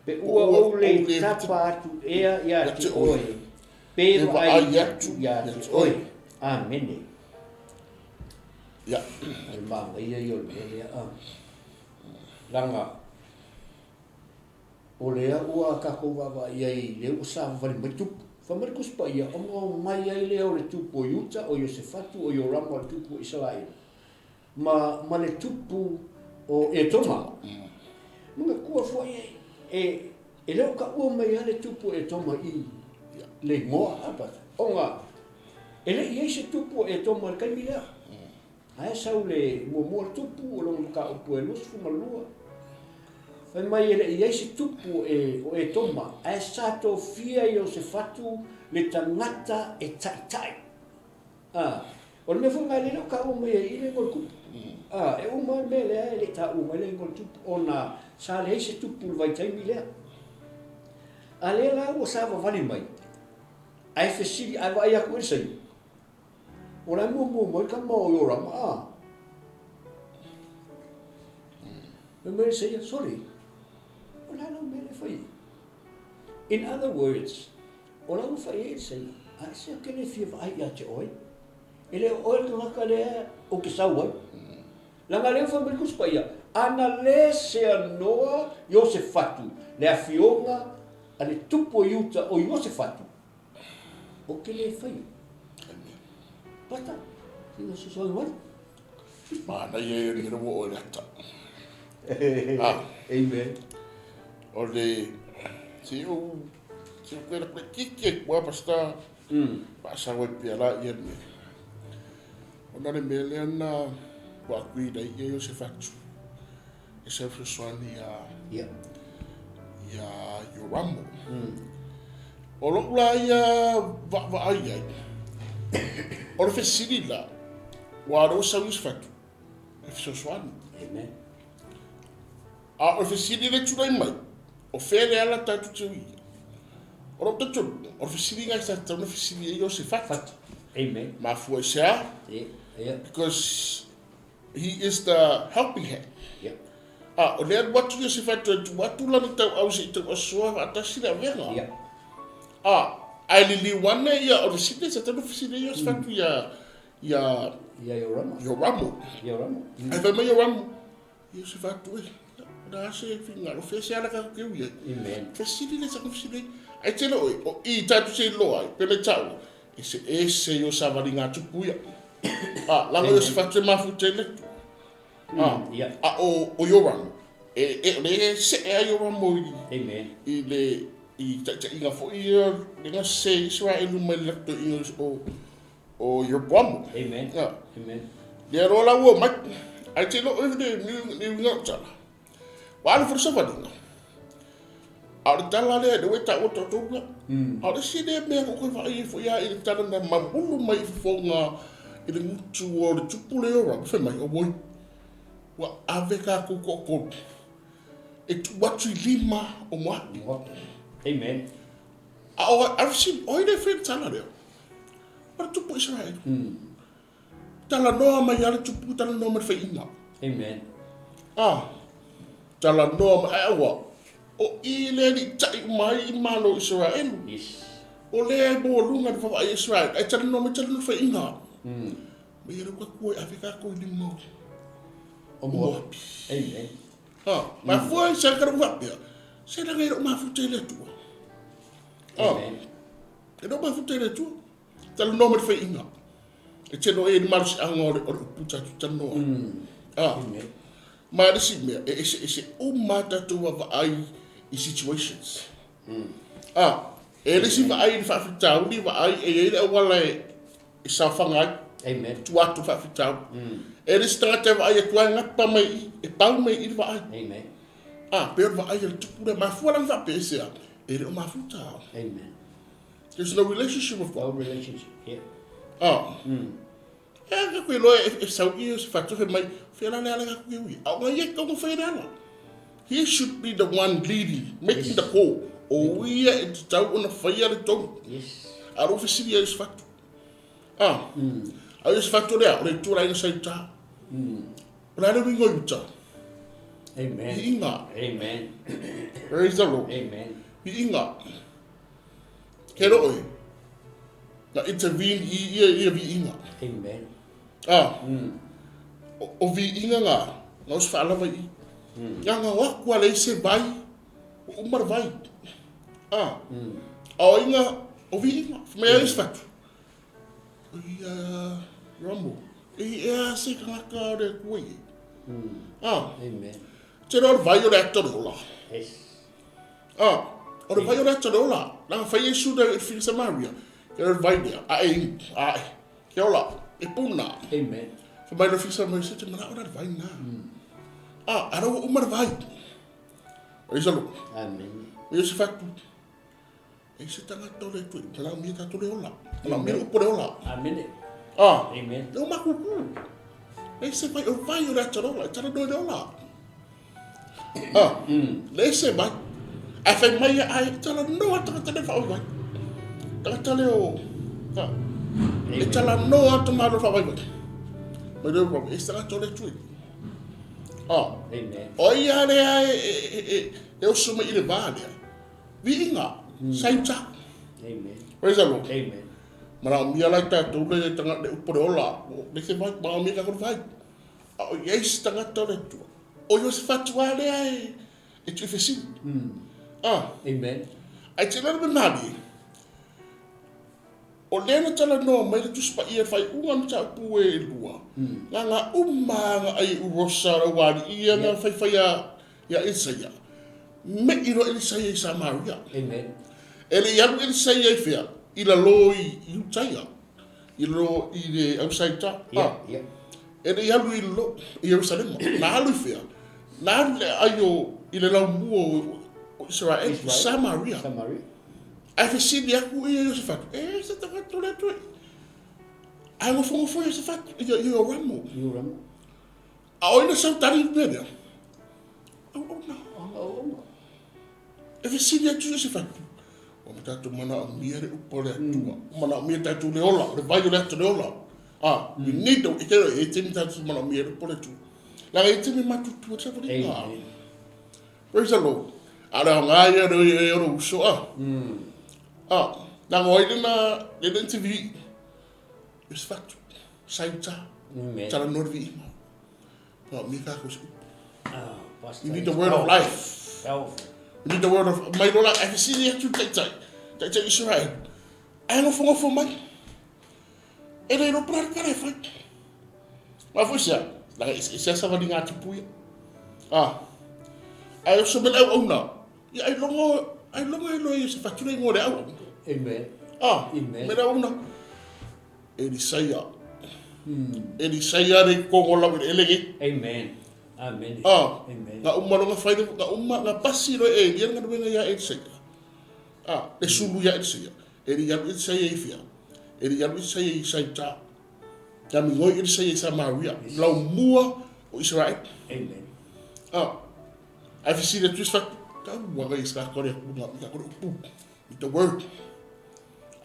Pe ua ou le tapa atu ea ia te oe, pe vaai atu ia te oe. Amene. Ia. O le manaia ia o le mea lea a. Leaga o lea ua tatou vaavaai i ai lea ua savavali mai tupu. Fai mai le Tusi Paia, ona omai ai lea o le tupu o Iuta, o Iosefatu, o Iorama o le tupu o Isaraelu, ma, ma le tupu o Etoma. Manatua foi e, e le o taua mai lava le tupu o Etoma i le igoa, a Pastor? Ona e le i i ai se tupu o Etoma i le taimi lea. Ae sau le muamua le tupu o lona mataupu e 22. Fai mai e le i i ai se tupu o Etoma, ae sa tofia Iosefatu le tagata e taitai. A, o le mea foi lena lea e le o taua mai ai i le igoa o le tupu. A, e uma lava le mea lea e le i taua mai le igoa o le tupu ona sa leai se tupu i le vaitaimi lea. A lea la ua savavali mai, ae fesili, ae vaai atu i le saini, o la e muamua mai le tama o Iorama, a. Fai mai le saia, sole, o le a lau mea lea e fai ai? In other words, O la ua fai ai le saina, a e se ou te le fia vaai ia te oe. E le o oe le tagata lea ou te sau ai. Leaga lea ua fai mai le Tusi Paia, ana le seanoa Iosefatu, le afioga a le tupu o Iuta o Iosefatu, ou te le faia. Pata, sina sosogi mai. Manaia ia le mea ua oe le ata. Amen. O le, se ou, se ou kela kule kiki ai kua pasta, paasau ai pia la ia mea. Ona le mea lea na ua aku i lei ia Iosefatu, e sau fesoasoani ia, ia Ioramo. O lou la ia vaavaai ai, o le fesili la, ua o lea ua sau Iosefatu e fesoasoani. Amen. A o le fesili lea e tulai mai, o fea le ala tatou te ui ai? O lou talitonuga, o le fesili lena sa tatau ona fesili ai Iosefatu. Amen. Mafua i se a? Yeah. Because he is the helping hand. Yeah. A, o lea alu atu Iosefatu e tuu atu lana tauau se i tauasoa faatasi le avega. Yeah. A, ae liliu ane ia, o le fesili lea sa tatau ona fesili ai Iosefatu ia, ia, Ia Iorama. Ioramo. Ioramo. Ae fai mai Ioramo, Iosefatu e, o le a se finagalo, o fea se ala tatou te ui ai? Amen. Fesili lea sa tatau ona fesili ai. Ae tele oe, o i tatou te iloa ai, pele taua, eseese i o savaliga a tupu ia. A, laga Iosefatu e mafuta i le Atua. A, a o, o Ioramo, e, e, o lea e see ai Ioramo i, Amen. i le, i taitaiga foi ia, le gase Iseraelu mai le latou o, o Ieroboamo. Amen. A, Amen. lea loa la ua omai, ae te iloa oe le, le uiga o le tala. Ua alu foi le savaliga. A o le tala lea, lea ua e taua le toatolu lea. A o le isi lea mea na ou toe vaai ai foi lava i le tala na mamulu mai i fofoga i le gutu o le tupu lea o Rama, fai mai, auoi, ua ave tatou toatolu e tuu atu i lima o Moapi. Amen. A o ai, a o le fesili, o ai lea e faia le tala lea? O le tupu o Isaraelu. Talanoa mai lava le tupu, talanoa mai le faiina. Amen. Ah, talanoa mai, ae aua, o i le alii uma ai i malo o Isaraelu. Yes. O lea e maualuga le vaavaai a Isaraelu, ae talanoa mai, talanoa le faiina. Mai ia lau atu e ave tatou i lima o Moapi. Amen. Ah, mafua ai sa ka faapea, se laga e lou mafuta i le Atua. Ah, Amen. e lou mafuta i le Atua. Talanoa ma le faiina. E tino ai le malosiaga o le upu tatou talanoa ai. Ah, ma le isi mea, e eseese uma a tatou vaavaai I situations. A, e le isi vaai i le faafitauli, vaai e i ai le auala e, e saofaga ai. Amen. Tua atu le faafitauli. E le isi tagata e vaai atu ai gapa mai i, e pau mai i le vaai. Amen. A, pei o le vaai a le tupu lea, mafua la ona faapea i se a? E le o mafuta. Amen. There's no relationship with God. No relationship. Yeah. A, E a ka koe loa e sau i se fatofe mai, whea la le ala ka koe ui. A o ngai e kaunga whai le ala. He should be the one leading, making the call. O ia e te tau ona whaia le tonu. Yes. A ro fesili ai se fatu. A, a o se fatu lea, o le itu la ina sa uta. O le ale wingo i uta. Amen. I inga. Amen. Praise the Lord. Amen. I inga. Ke ro oe. Na intervene i ia ia viiga. Amen. Ah. O, o viiga nga, nga o se faalava i. Nga nga o aku a leai se vai, ua uma le vai. Ah. A o ai nga, o viiga, fai mai a se fatu. O ia Ramo, e i ea se tagata o le Atua i e. Ah. Amen. Tele o le vai o le ata o le ola. Yes. A, o le vai o le ata o le ola, leaga fai Iesu le fili Samaria, ke le vai lea, a e, a e, ke ola, e puna. Amen. Fai mai le fili Samaria, se te manao la le vai na. A, a ua uma le vai. Praise the Lord. Amen. Me se fatu. E se tagata o le Atua, manaomia tatou le ola. Manaomia le upu o le ola. Amen. A, Amen. le o makuku. E se vai, o vai o le ata o le ola, e talanoa i le ola. A, le se vai. Ae fai mai ia, ae talanoa tagata le faavaivai. Tagata le o, a, e talanoa atu malo faavaivai. Mai le o, e se tagata o le Atua. A, Amen. o ia lea e, e, e, e oso mai i le va lea. Viiga, sa i uta. Amen. Praise the Lord. Amen. Manaomia la i tatou le tagata le upu o le ola, o le se vai, manaomia tatou le vai. A o i ai se tagata o le Atua, o Iosefatu lava lea e, e tuifesili. Ah. Amen. Ae te lalo me malie, o lea na talanoa mai le Tusi Paia i le faaiuga o mataupu e lua, na nga uma nga ai Urosa lau alii ia na faifai ia Elisaia, me'i loa Elisaia i Samaria. Amen. E le i alu Elisaia i fea? I lalo i Iutaia, i lalo i le Ausaita. Yeah, yeah. E le i alu i lalo i Ierusalema. Na alu i fea? Na alu i le aai o i le laumua o Isaraelu, i Samaria. Samaria. Ae fesili aku ia Iosefatu, e se tagata o le Atua? Ae nofonofo Iosefatu, ia Ioramo. Ioramo. A o ai na sau tali i le mea lea? Auauna. Auauna. E fesili atu Iosefatu, ua ma tatou manaomia le upu a le Atua, ua manaomia tatou le ola, o le vai o le ata o le ola. A, we need the, e te e taimi tatou manaomia le upu a le Atua. Leaga e taimi matutua te savaliga. Praise the Lord. A o le aoga ia o le o lou uso, a. A, leaga o ai lena, lena interview, Iosefatu, sa i uta, talanoa le viiga. Manaomia tatou se upu. Oh, We need the word of life. Powerful. We need the word of mai lola ae fesili atu le taitai, taitai Israel. Ae nofonofo mai. E le iloa po o le a le tala e fai. Mafua i se a? Leaga e eseese lava savaliga a tupu ia. Ah. Ae oso mai le auauna. Ia ailoga ailoga e loa ia se fatu le igoa o le auauna. Amen. Ah. Amen. Mai le auauna. Elisaia. Elisaia le kogo lau eleele nei. Amen. Amen. Ah, Amen. na uma loa na fai le, na uma, na pasi loa e Elia le galuega ia Elisaia. Ah, le sulu ia Elisaia. E le i alu Elisaia i fea? E le i alu Elisaia i Saita. Na migoi Elisaia i Samaria, laumua o Isaraelu. Amen. Ah, ae fesili atu isi fatu, tau aga i sa kore aku nga ka kore upu. With the word.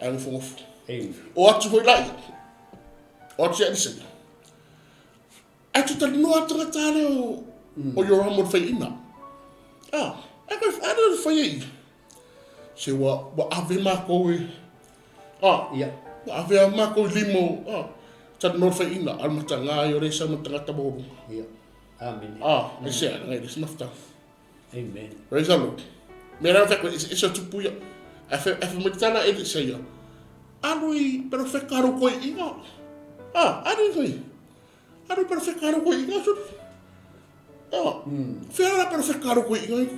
Ae ngofongofo. Amen. O atu foi laia. O atu ia Elisaia. Ae tu talanoa tagata lea o o Yoramo le faiaina. Ah, ae koe a le fai ai. Se ua ua ave makou e ah, Ia. ua ave a makou i lima o ah, talanoa le faiaina, a o le mataga ai o le sau ma le tagata maualuga. Ia. Amene. Ah, ai se a, ngai le isi mafutaga. Amen. Praise the Lord. Mea la fai koe, eseese o tupu ia. Ae fai ae fai mai te tala e le ia. Alu i pero wheka aro koe inga. Ah, alu i koe. Alu i pero wheka aro koe inga. Ah, whea la pero wheka aro koe inga.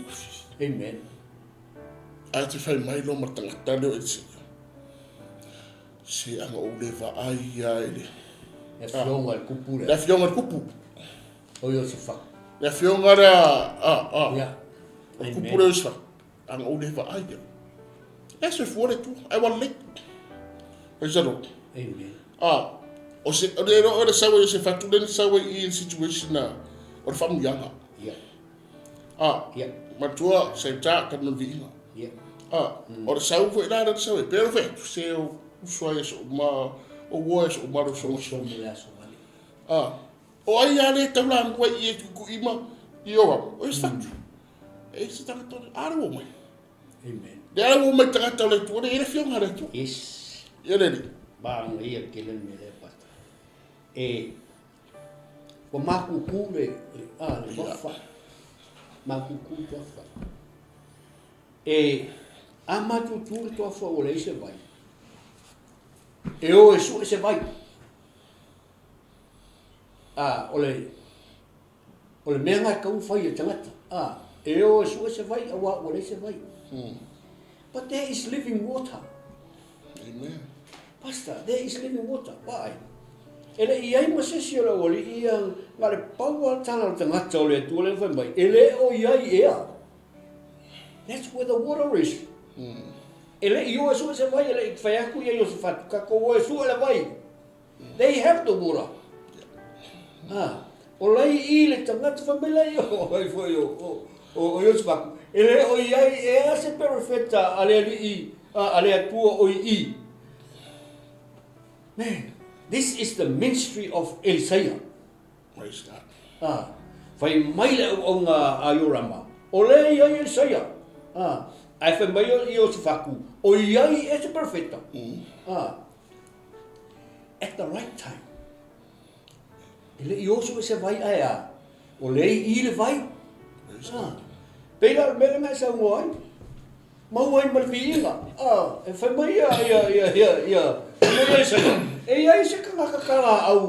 Amen. Ae te fai mai loa ma le tagata lea o Eliseia, Se ana ou le vaai ia i le... Le afioga i le kupu lea. Le afioga i le kupu. O Iosefatu. Le afioga lea, a, a. Ia. O le kupu lea o Iosefatu. Ana ou le vaai ia. E soifua le Atua, ae ua lelei. Praise the Lord. Amen. A, o se, o le, o le sau ai o Iosefatu lea na sau ai i le situation na, o le faamuiaga. Ia. A, Ia. matua, saita, ka le viiga. Ia. A, o le sau foi la lea na sau ai, pei ona fai atu, se o uso ai aso uma, o uo ai aso uma le uso Uso mo le aso vale. A, o ai a le taulamua i e tuitui ma i o au, o Iosefatu. E se tagata o le, a le ua mai. Amen. Le ala ua mai tagata o le Atua, le i le afioga a le Atua. Yes. Ia le alii. Manaia tele le mea lea pata. E, ua makuku le, le, a, le toafa. Makuku le toafa. E, a matutu le toafa ua leai se vai. E o e sue se vai. A, o le, O le mea lena e tatau ona fai e le tagata, a, e o e sue se vai auā ua leai se vai. But there is living water. Amen. Pastor, there is living water. Vaai. E le i ai ma se isi o le aualii ia, na o le pau lava le tala o le tagata o le Atua lea na fai mai, e le o i ai ea. That's where the water is. E le i o e sue se vai, e le i fai atu ia Iosefatu, tatou o e sue le vai. They have the water. Ha. O lai i le tagata fai mai lai o ai foi o o o o Iosefatu. E le o i ai e a se perofeta a le alii a, a le Atua o i i. Man, this is the ministry of Elisaiah. Praise God. Ha. Fai mai le auauna a Iorama, o lea i ai Elisaia. Ha. Ae fai mai o Iosefatu, o i ai e se perofeta. Ha. At the right time. E le i oso e se vai ae a, o lea i i le vai. Ah. Pei la o le mea lena e saunoa ai. Maua ai ma le viiga. Ah, e fai mai ia, ia, ia, ia, ia, fai mai ia Isaia, e i ai se kanaka kalaau,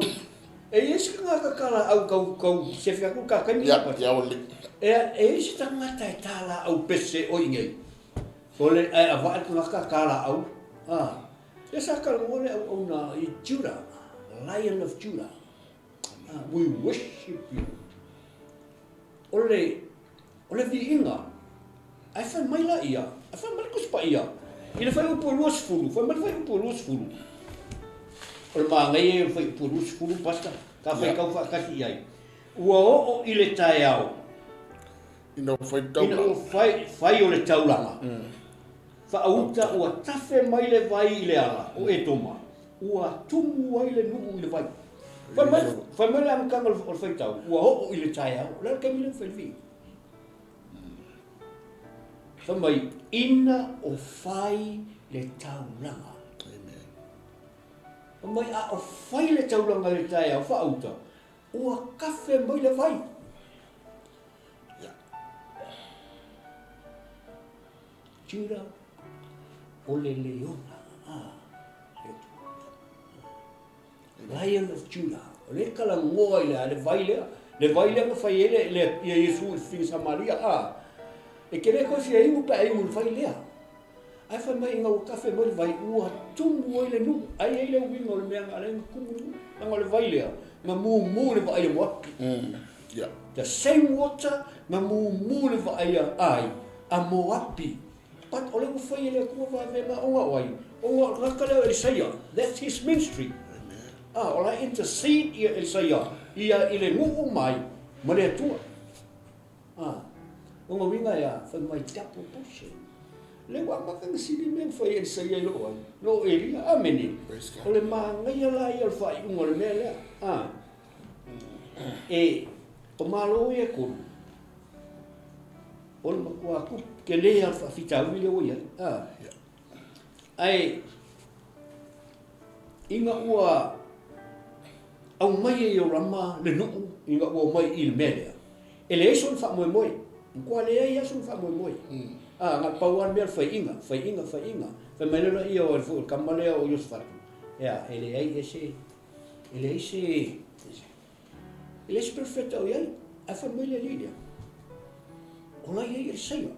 e i ai se kanaka kalaau kau, kau sefe atu ka taimi. Ia, ia o le. E, e i ai se tagata e tālaau pese o i nei. O le, ae avaa le tagata tālaau. Ah. Lea sa talanoa le auauna i Judah, Lion of Judah. We worship you. O le, o le viiga, ae fai mai la ia, ae fai mai le Tusi Paia, i le fuaiupu e 20, fai mai le fuaiupu e 20. O le manaia ia o le fuaiupu e 20, Pastor, ka faitau faatasi i ai. Ua oo i le taeao. Ina ua fai taulaga. Ina ua fai, fai o le taulaga. Faauta ua tafe mai le vai i le ala o Etoma, ua tumu ai le nuu i le vai. Fai mai, fai mai le amataga o le faitau, ua oo i le taeao, o le a le taimi lea na fai le viiga? Fai mai, ina o fai le taulaga. Amen. Fai mai, a o fai le taulaga i le taeao, faauta, ua kafe mai le vai. Juda, o le leona, a, le Atua. Lion of Judah. O lea e talanoa i le, a le vai lea, le vai lea na fai ai le, le, ia Iesu i le fafine Samaria, a. E te le toe fia inu pe a inu i le vai lea. Ae fai mai ina ua kafe mai le vai, ua tumu ai le nuu. Ai ai le uiga o le mea na ala ai ona tumu le nuu. Leaga o le vai lea, na mumu le vaai a Moapi. Yeah. The same water na mumu le vaai a ai, a Moapi. But o lea ua fai e le Atua vavega ona o ai? Ona o le tagata lea o Elisaia. That's his ministry. Ah, o la e intercede ia Elisaia ia i le nuu mai ma le Atua. Ah, ona uiga e a? Fai mai double portion. Lea ua amata ona sili mea na fai e Elisaia i loo ai, loo Elia. Amene. O le manaia la ia o le faaiuga o le mea lea. Ah. E, o Malo ia e tolu, o le matua tupu tele lava o le faafitauli lea ua i ai. A. Ae, ina ua aumai e Iorama le nuu ina ua omai i le mea lea, e leai sona faamoemoe. Matua leai lava sona faamoemoe. A, na o le pau lava le mea o le faiiga, faiiga, faiiga. Fai mai lea o le foi o le tama lea o Iosefatu, ea, e leai ea se E leai se, e leai se perofeta o i ai, ae fai mai le alii lea, o la e i ai Elisaia.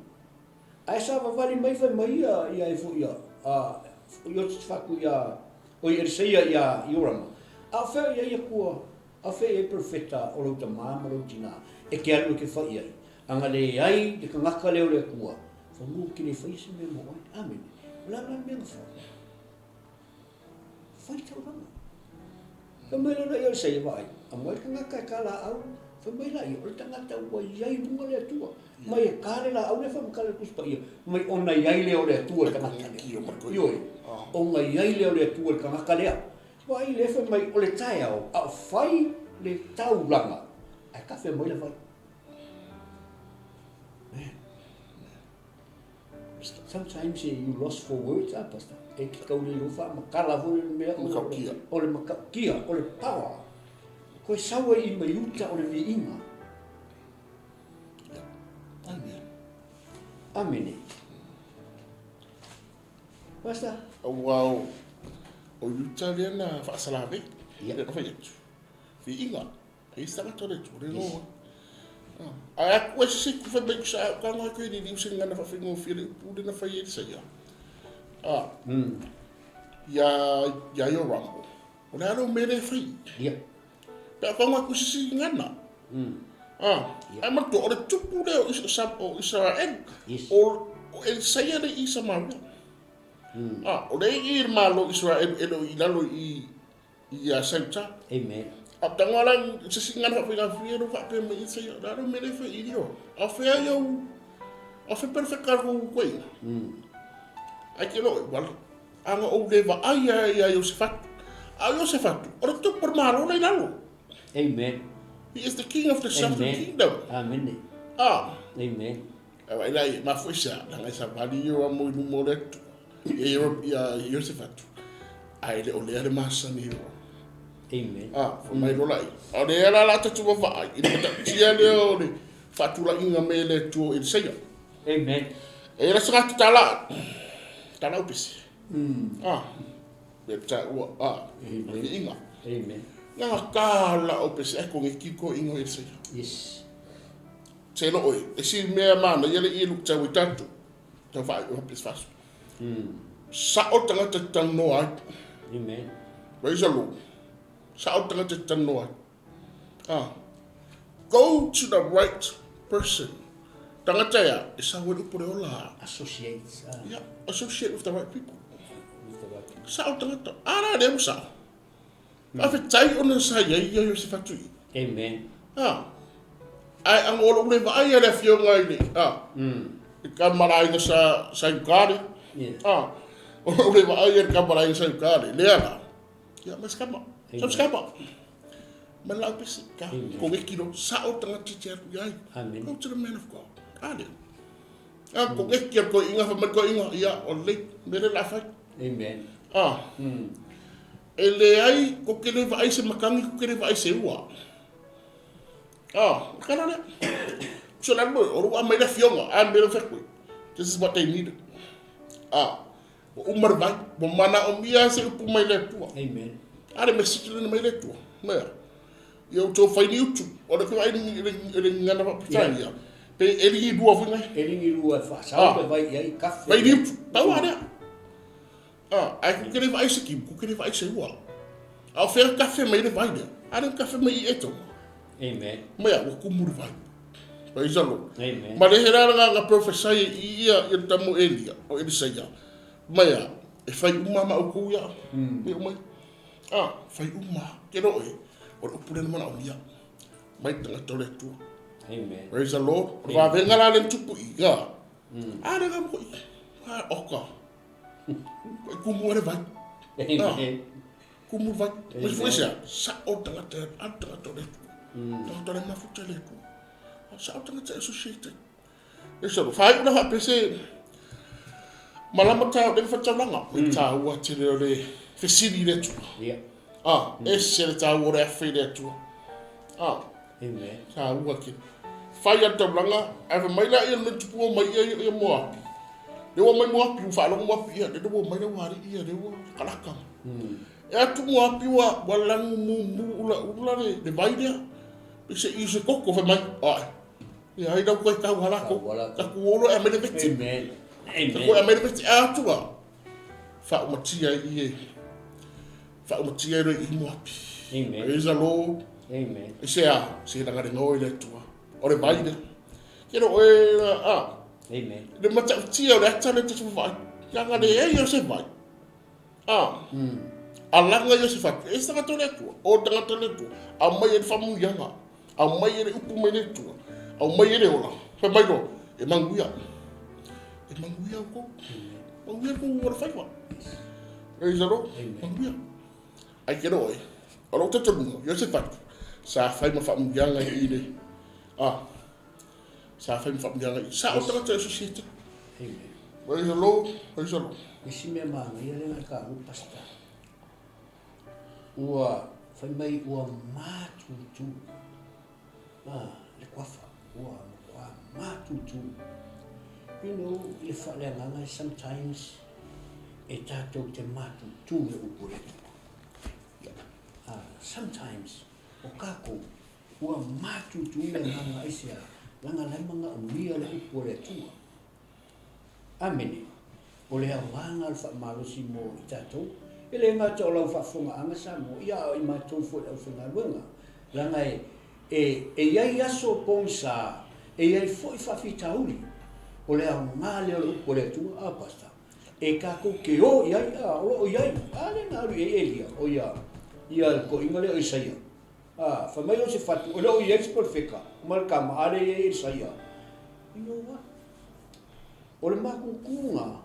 Ae savavali mai fai mai ia ia ai foi ia a Iosefatu ia oi Eliseia ia Iorama, a o fea o i ai Atua, a o fea i ai perofeta o lou tamā ma lou tinā e te alu e te fai i ai? Ana leai le tagata lea o le Atua, fanua ou te le faia se mea mo oe. Amene. O le a la le mea na fai? Fai taulaga. Fai mai lona ia o le saia vaai, aumai le tagata e ta laau, fai mai laia, o le tagata ua i ai i luga le Atua. Mai e ta le laau lea faamatala le Tusi Paia, mai ona i ai lea o le Atua i le tagata lea. Ioe, ona i ai lea o le Atua i le tagata lea. Vaai lea fai mai o le taeao a o fai le taulaga, ae kafe mai le vai. Man. Sometimes you lost for words, ah, Pastor. E te tau le iloa faamatala foi le mea o le matautia, o le power. Koe sau ai i mai uta o le viiga. Amen. Amene. Pastor. Aua o Utah lea na faasalavei. Lea na fai atu. Viiga. E i se tagata o le Atua, le iloa. Ae aku ai se siku fai mai ku sa au ka ngoe koe liliu se ngana whawhaingofie le upu le na whai e saia. Ah. Ia ia yo rambo. O le alo me le whai. Ia. Pe ka ngoe ku sisi ngana. Ah. Ai matua o le tupu le o o Israel. Yes. O o e saia le i Samaria. Ah, o le i le malo Israel e lo i lalo i Ia Sauta. Amen. A tango ala se si ngana fa fia fia no fa pe me se la no me le fe i io. A fe ai au a fe perfect ka ku ko i. Ai ke lo wal anga o le va ai ai ai o se fatu. A o se fatu. O le tu por malo le lalo. Amen. He is the king of the southern kingdom. Amen. Ah. Amen. A vai lai ma foi sa la ngai sa vali yo a mo lu mo le tu. Ia ia Iosefatu. Ae le o lea le masani loa. Amen. Ah, fai mai loa laia. A o lea la la tatou vaavaai i le matautia lea o le faatulaiga mai e le Atua o Elisaia. Amen. E la se gata tala. Tala upese. Ah. Pe ta ua ah. Amen. Inga. Amen. Nga ka la upese e ko ngi ki ko ingo Elisaia. Yes. Se lo oe, e si mea mana ia le i lu tau i tatu. Tau whaai o hapis fasu. Sa'o tagata te talanoa ai. Amen. Praise the Lord. Sa'o tagata te talanoa ai. Ah. Go to the right person. Tagata ia, e sau e le upu le ola. Associate. Ah. Yeah, associate with the right people. With the right people. Sa'o tagata. Ara lea ua sa'o. Faafetai ona sa i ai ia Iosefatu i. Amen. Ah. Ae anga o lou le vaai a le afioga i le, ah, i kamalaina sa, sa Ukare. Yeah. Ah. O lou le vaai a le kamalaina sa Ukare. Lea la. Ia, mai se kama. Sa se kama. Mai lau pesi. Ka, ko ngeki lo, sa o tangata te alu i ai. Amen. Go to the man of God. A lea. Ah, ko ngeki a ko inga, fa mai ko inga. Ia, o le, mele la fai. Amen. Ah. E leai, ko ke le vaai se makangi, ko ke le vaai se ua. Ah, kana lea. So la mo, o ua mai le fionga, a me le fekui. This is what they needed. Ah, o umar vai, mo mana o mia se upu mai le tua. Amen. A le message le mai le tua. Mea. Ia u tau fai ni utu, o le kuai ni le ngana pa pitai ia. Pe e lingi lua foi ngai. E lingi lua e whaasau pe vai i ai kafe. Vai ni utu, tau a lea. Ah, ai ku kere vai se kim, ku kere vai se ua. A o whea kafe mai le vai lea. A le kafe mai i eto. Amen. Mai a ua kumu le vai. Praise the Lord. Amen. Ma le hera nga nga prophesy i ia i tamu Elia, o Elisaia. Mai a, e whai uma ma uku ia. Me umai. Ah, whai uma, ke ro e. O le upu lena mana o ia. Mai tangata o le Atua. Amen. Praise the Lord. O le vavenga la le tupu i ia. A le nga mo i. A oka. Ko kumu le vai. Amen. Kumu vai. Mas foi se sa o tangata a tangata o le Atua. Tangata le mafuta le Atua. Sa o tangata associated. E sa whai una wha pese malama tā o le whatauranga. O tā ua te reo le whesiri le Atua. Yeah. Ah, e se le tā ua le awhi le Atua. Ah, Amen. tā ua ki. Whai a tauranga, ai wha mai la ia me tupu o mai ia ia moapi. Le ua mai moapi, ua whaalongo moapi ia, le ua mai la wari ia, le ua kalaka. E atu moapi ua, ua langu mu mu ula ula le, le vai lea. I se i se koko whai mai, ai. Ia, ai lau koe tau halako. Taku olo e amai le veti. Amen. Amen. Taku e amai le veti a atua. Faaumatia i e. Faaumatia i le i moapi. Amen. Praise the Lord. Amen. I se a, se langa le ngoi le atua. O le vai le. Ke ro e a. Amen. Le matautia o le ata le tasu vai. Ia nga le ei o se vai. A. Alaga Iosefatu, e se tagata o le Atua, o tagata o le Atua, aumai e le faamanuiaga, aumai e le upu mai le Atua, aumai e le ola, fai mai loa, e manuia. E manuia outou. Manuia le tou alofaiva. Praise the Lord. Manuia. Ai ke loa e, o lou talitonuga, Iosefatu, sa fai ma faamanuiaga i le, a, sa fai ma faamanuiaga i, sa o tagata e associated. Praise the Lord, praise the Lord. Isi mea manaia lea na taua Pastor. Ua fai mai ua matutu ah, le kuafa ua matua matutu. You know, i le faaleagaga sometimes e tatou te matutu le upu o le Atua. Ah, sometimes o kakou ua matutu le agaga aisea leaga la e manaomia le upu a le Atua. Amene. O le aoga o le faamalosi mo i tatou, e le gata o lau faafofogaaga Samoa, ia a o i matou foi le aufaigaluega, leaga e, e, e i ai aso pogisa, e i ai foi faafitauli. O le aoga lea o le upu a le Atua, a Pastor, e tatou te o i ai, a, o lo o i ai, a lea na alu i ai Elia, o ia, ia le toeaina lea o Isaia. A, fai mai o se fatu, e le o i ai se perofeta, ma le tama, a lea e i ai Isaia. You know what? O le matutuga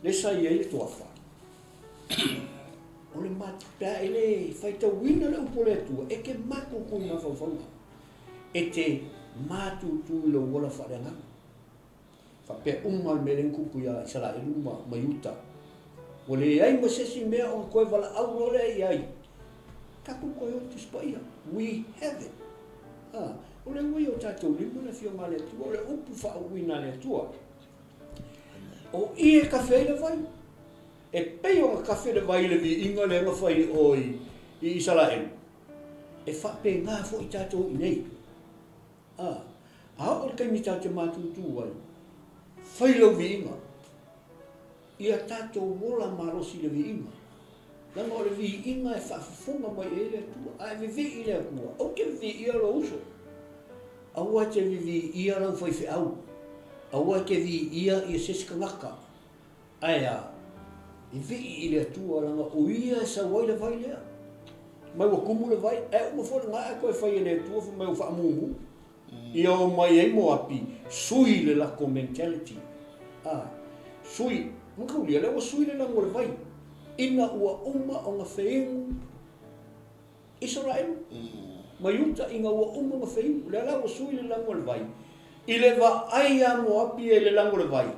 lea sa i ai le toafa, o le mat, pe a e le faitauina le upu a le Atua, e te matutu i mafaufauga, e te matutu i lou ola faaleagaga. Faapea uma le mea lea na tupu ia Isaraelu ma, ma Iuta. Ua leai ma se isi mea ona toe valaau loa lea i ai. Tatou toe o i Tusi Paia. We have it. A, o lea ua i o tatou lima le Afioga a le Atua, o le upu faauuina a le Atua. O i e kafe ai le vai. E pei ona kafe le vai i le viiga lea na fai o i, i Isaraelu. E faapena foi tatou i nei. A, a oo le taimi tatou te matutu ai, fai lau viiga. Ia tatou ola malosi i le viiga, leaga o le viiga e faafofoga mai i ai le Atua. A e vivii i le Atua, aua te viviia lou uso, aua e te viviia lau faifeau, aua e te viia ia se isi tagata. Ae a? Vivii i le Atua, leaga o Ia e sau ai le vai lea. Mai ua tumu le vai, ae uma foi lena ae toe fai e le Atua fai mai ua faamumu. Ia o mai ai Moapi, sui le lako mentality. A, sui, mataulia, lea ua sui le lanu o le vai, ina ua uma ona feinu Isaraelu ma Iuta ina ua uma ona feinu. Lea la ua sui le lanu o le vai, i le vaai a Moapi ia i le lanu o le vai,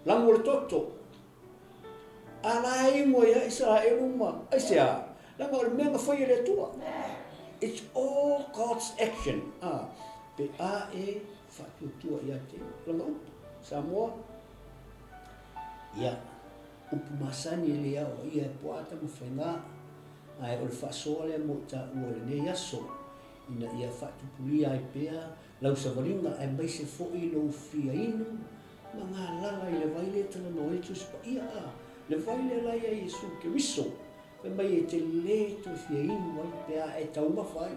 lanu o le toto. A la e inu ai lava Isaraelu ma, aisea? Leaga o le mea na fai e le Atua. It's all God's action. A, pe a e faatuatua ia te lana upu. Samoa, ia, upu masani e le ao a ia e poata ma faiga, ae o le faasoa lea mo i taua i lenei aso, ina ia faatupulia ai pea lau savaliga aemaise foi lou fia inu ma galala i le vai lea e talanoa ai le Tusi Paia, a, le vai lea la ia Iesu Keriso, fai mai e te lē toe fia inu ai pe a e taumafa ai.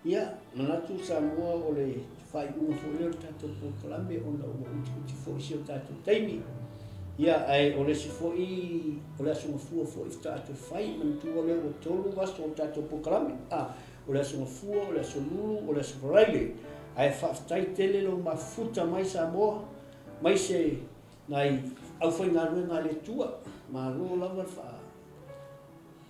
Ia, manatu Samoa o le faaiuga foi lea o le tatou polokalame ona ua utiuti foi si o tatou taimi. Ia, ae o le isi foi, o le Aso Gafua foi faatoa toe fai, manatua lea ua 3 aso o le tatou polokalame, a, o le Aso Gafua, o le Aso Lulu, o le Aso Faraile. Ae faafetai tele lou mafuta mai Samoa, mai se nai aufaigaluega a le Atua. Malo lava le faa,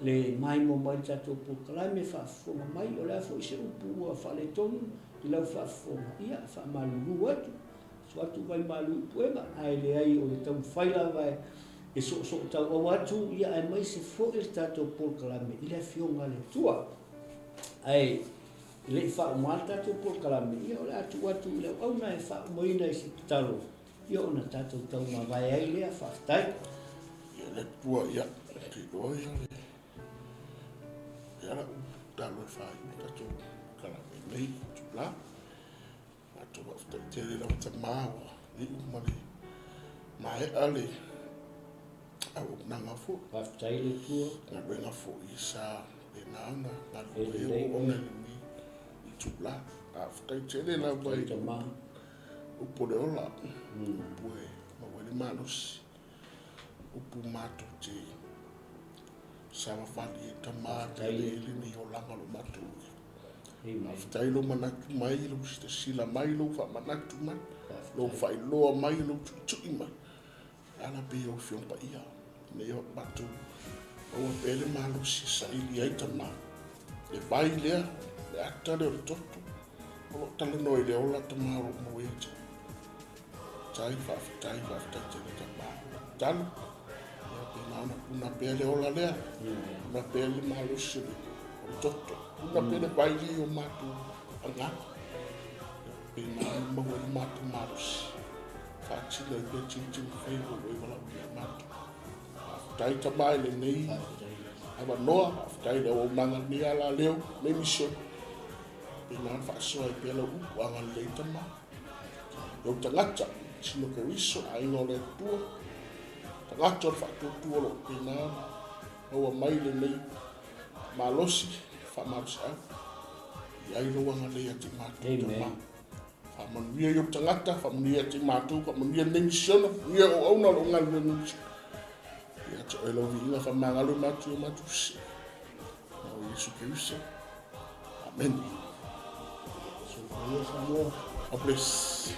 le maimoa mai i le tatou polokalame, faafofoga mai. O le a foi se upu ua faaletonu i lau faafofoga, ia, faamalulu atu. Asu atu vai malu i puega, ae leai o le taumafai lava e soosootauau atu, ia aemaise foi le tatou polokalame i le Afioga a le Atua. Ae le i faauma le tatou polokalame, ia o le a tuu atu i le auauna e faaumaina i se tatalo, ia ona tatou taumavae ai lea. Faafetai. Ia le Atua, ia, ou te iloa ia le, ia lau tatalo e faaiu le tatou polokalame i lenei itula. Matou faafetai tele lava tama ua iu ma le maea le auaunaga foi. Faafetai le Atua. Galuega foi sa faapena ona galulue ai auauna i lenei itula. Faafetai tele lava i upu o le ola, upu e maua ai le malosi, upu matou te savavali ai tama e lelei ai lenei olaga o lo o matou ia. Faafetai lou manatu mai, lou silasila mai, lou faamanatu mai, lou faailoa mai, lou tuitui mai. Ala pea i ou Afioga Paia, ina ia matou maua pea le malosi e saili ai tama. Le vai lea, le ata lea o le toto, o lo o talanoa i le ola tama o lo o maua ia te oe. Faafetai, faafetai, faafetai tele tama. Tatalo, ia pena ona puna pea le ola lea, puna pea le malosi o le toto, puna pea le vai lea i o matou agaga. Ia pena ona maua ai le matou malosi, faatino ai pea tiute ma faiva ua e valaaulia ai matou. Faafetai tama i lenei avanoa, faafetai i le auaunaga i lenei alaleo, lenei misiona. Pena ona faasoa ai pea lau upu, agalelei tama. I ou tagata, Tino Keriso, aiga o le Atua, tagata o le faatuatua o lo o faapena ona maua mai lenei malosi, faamalosiau. I ai lou agalelei ia te i matou, Tama. Faamanuia i ou tagata, faamanuia ia te i matou, faamanuia lenei misiona, faamanuia auauna o lo o galulue i lenei misiona. Ia te oe lau viiga faamagalo i matou i o matou sese. Na o Iesu Keriso. Amen. Soifua Samoa. God bless.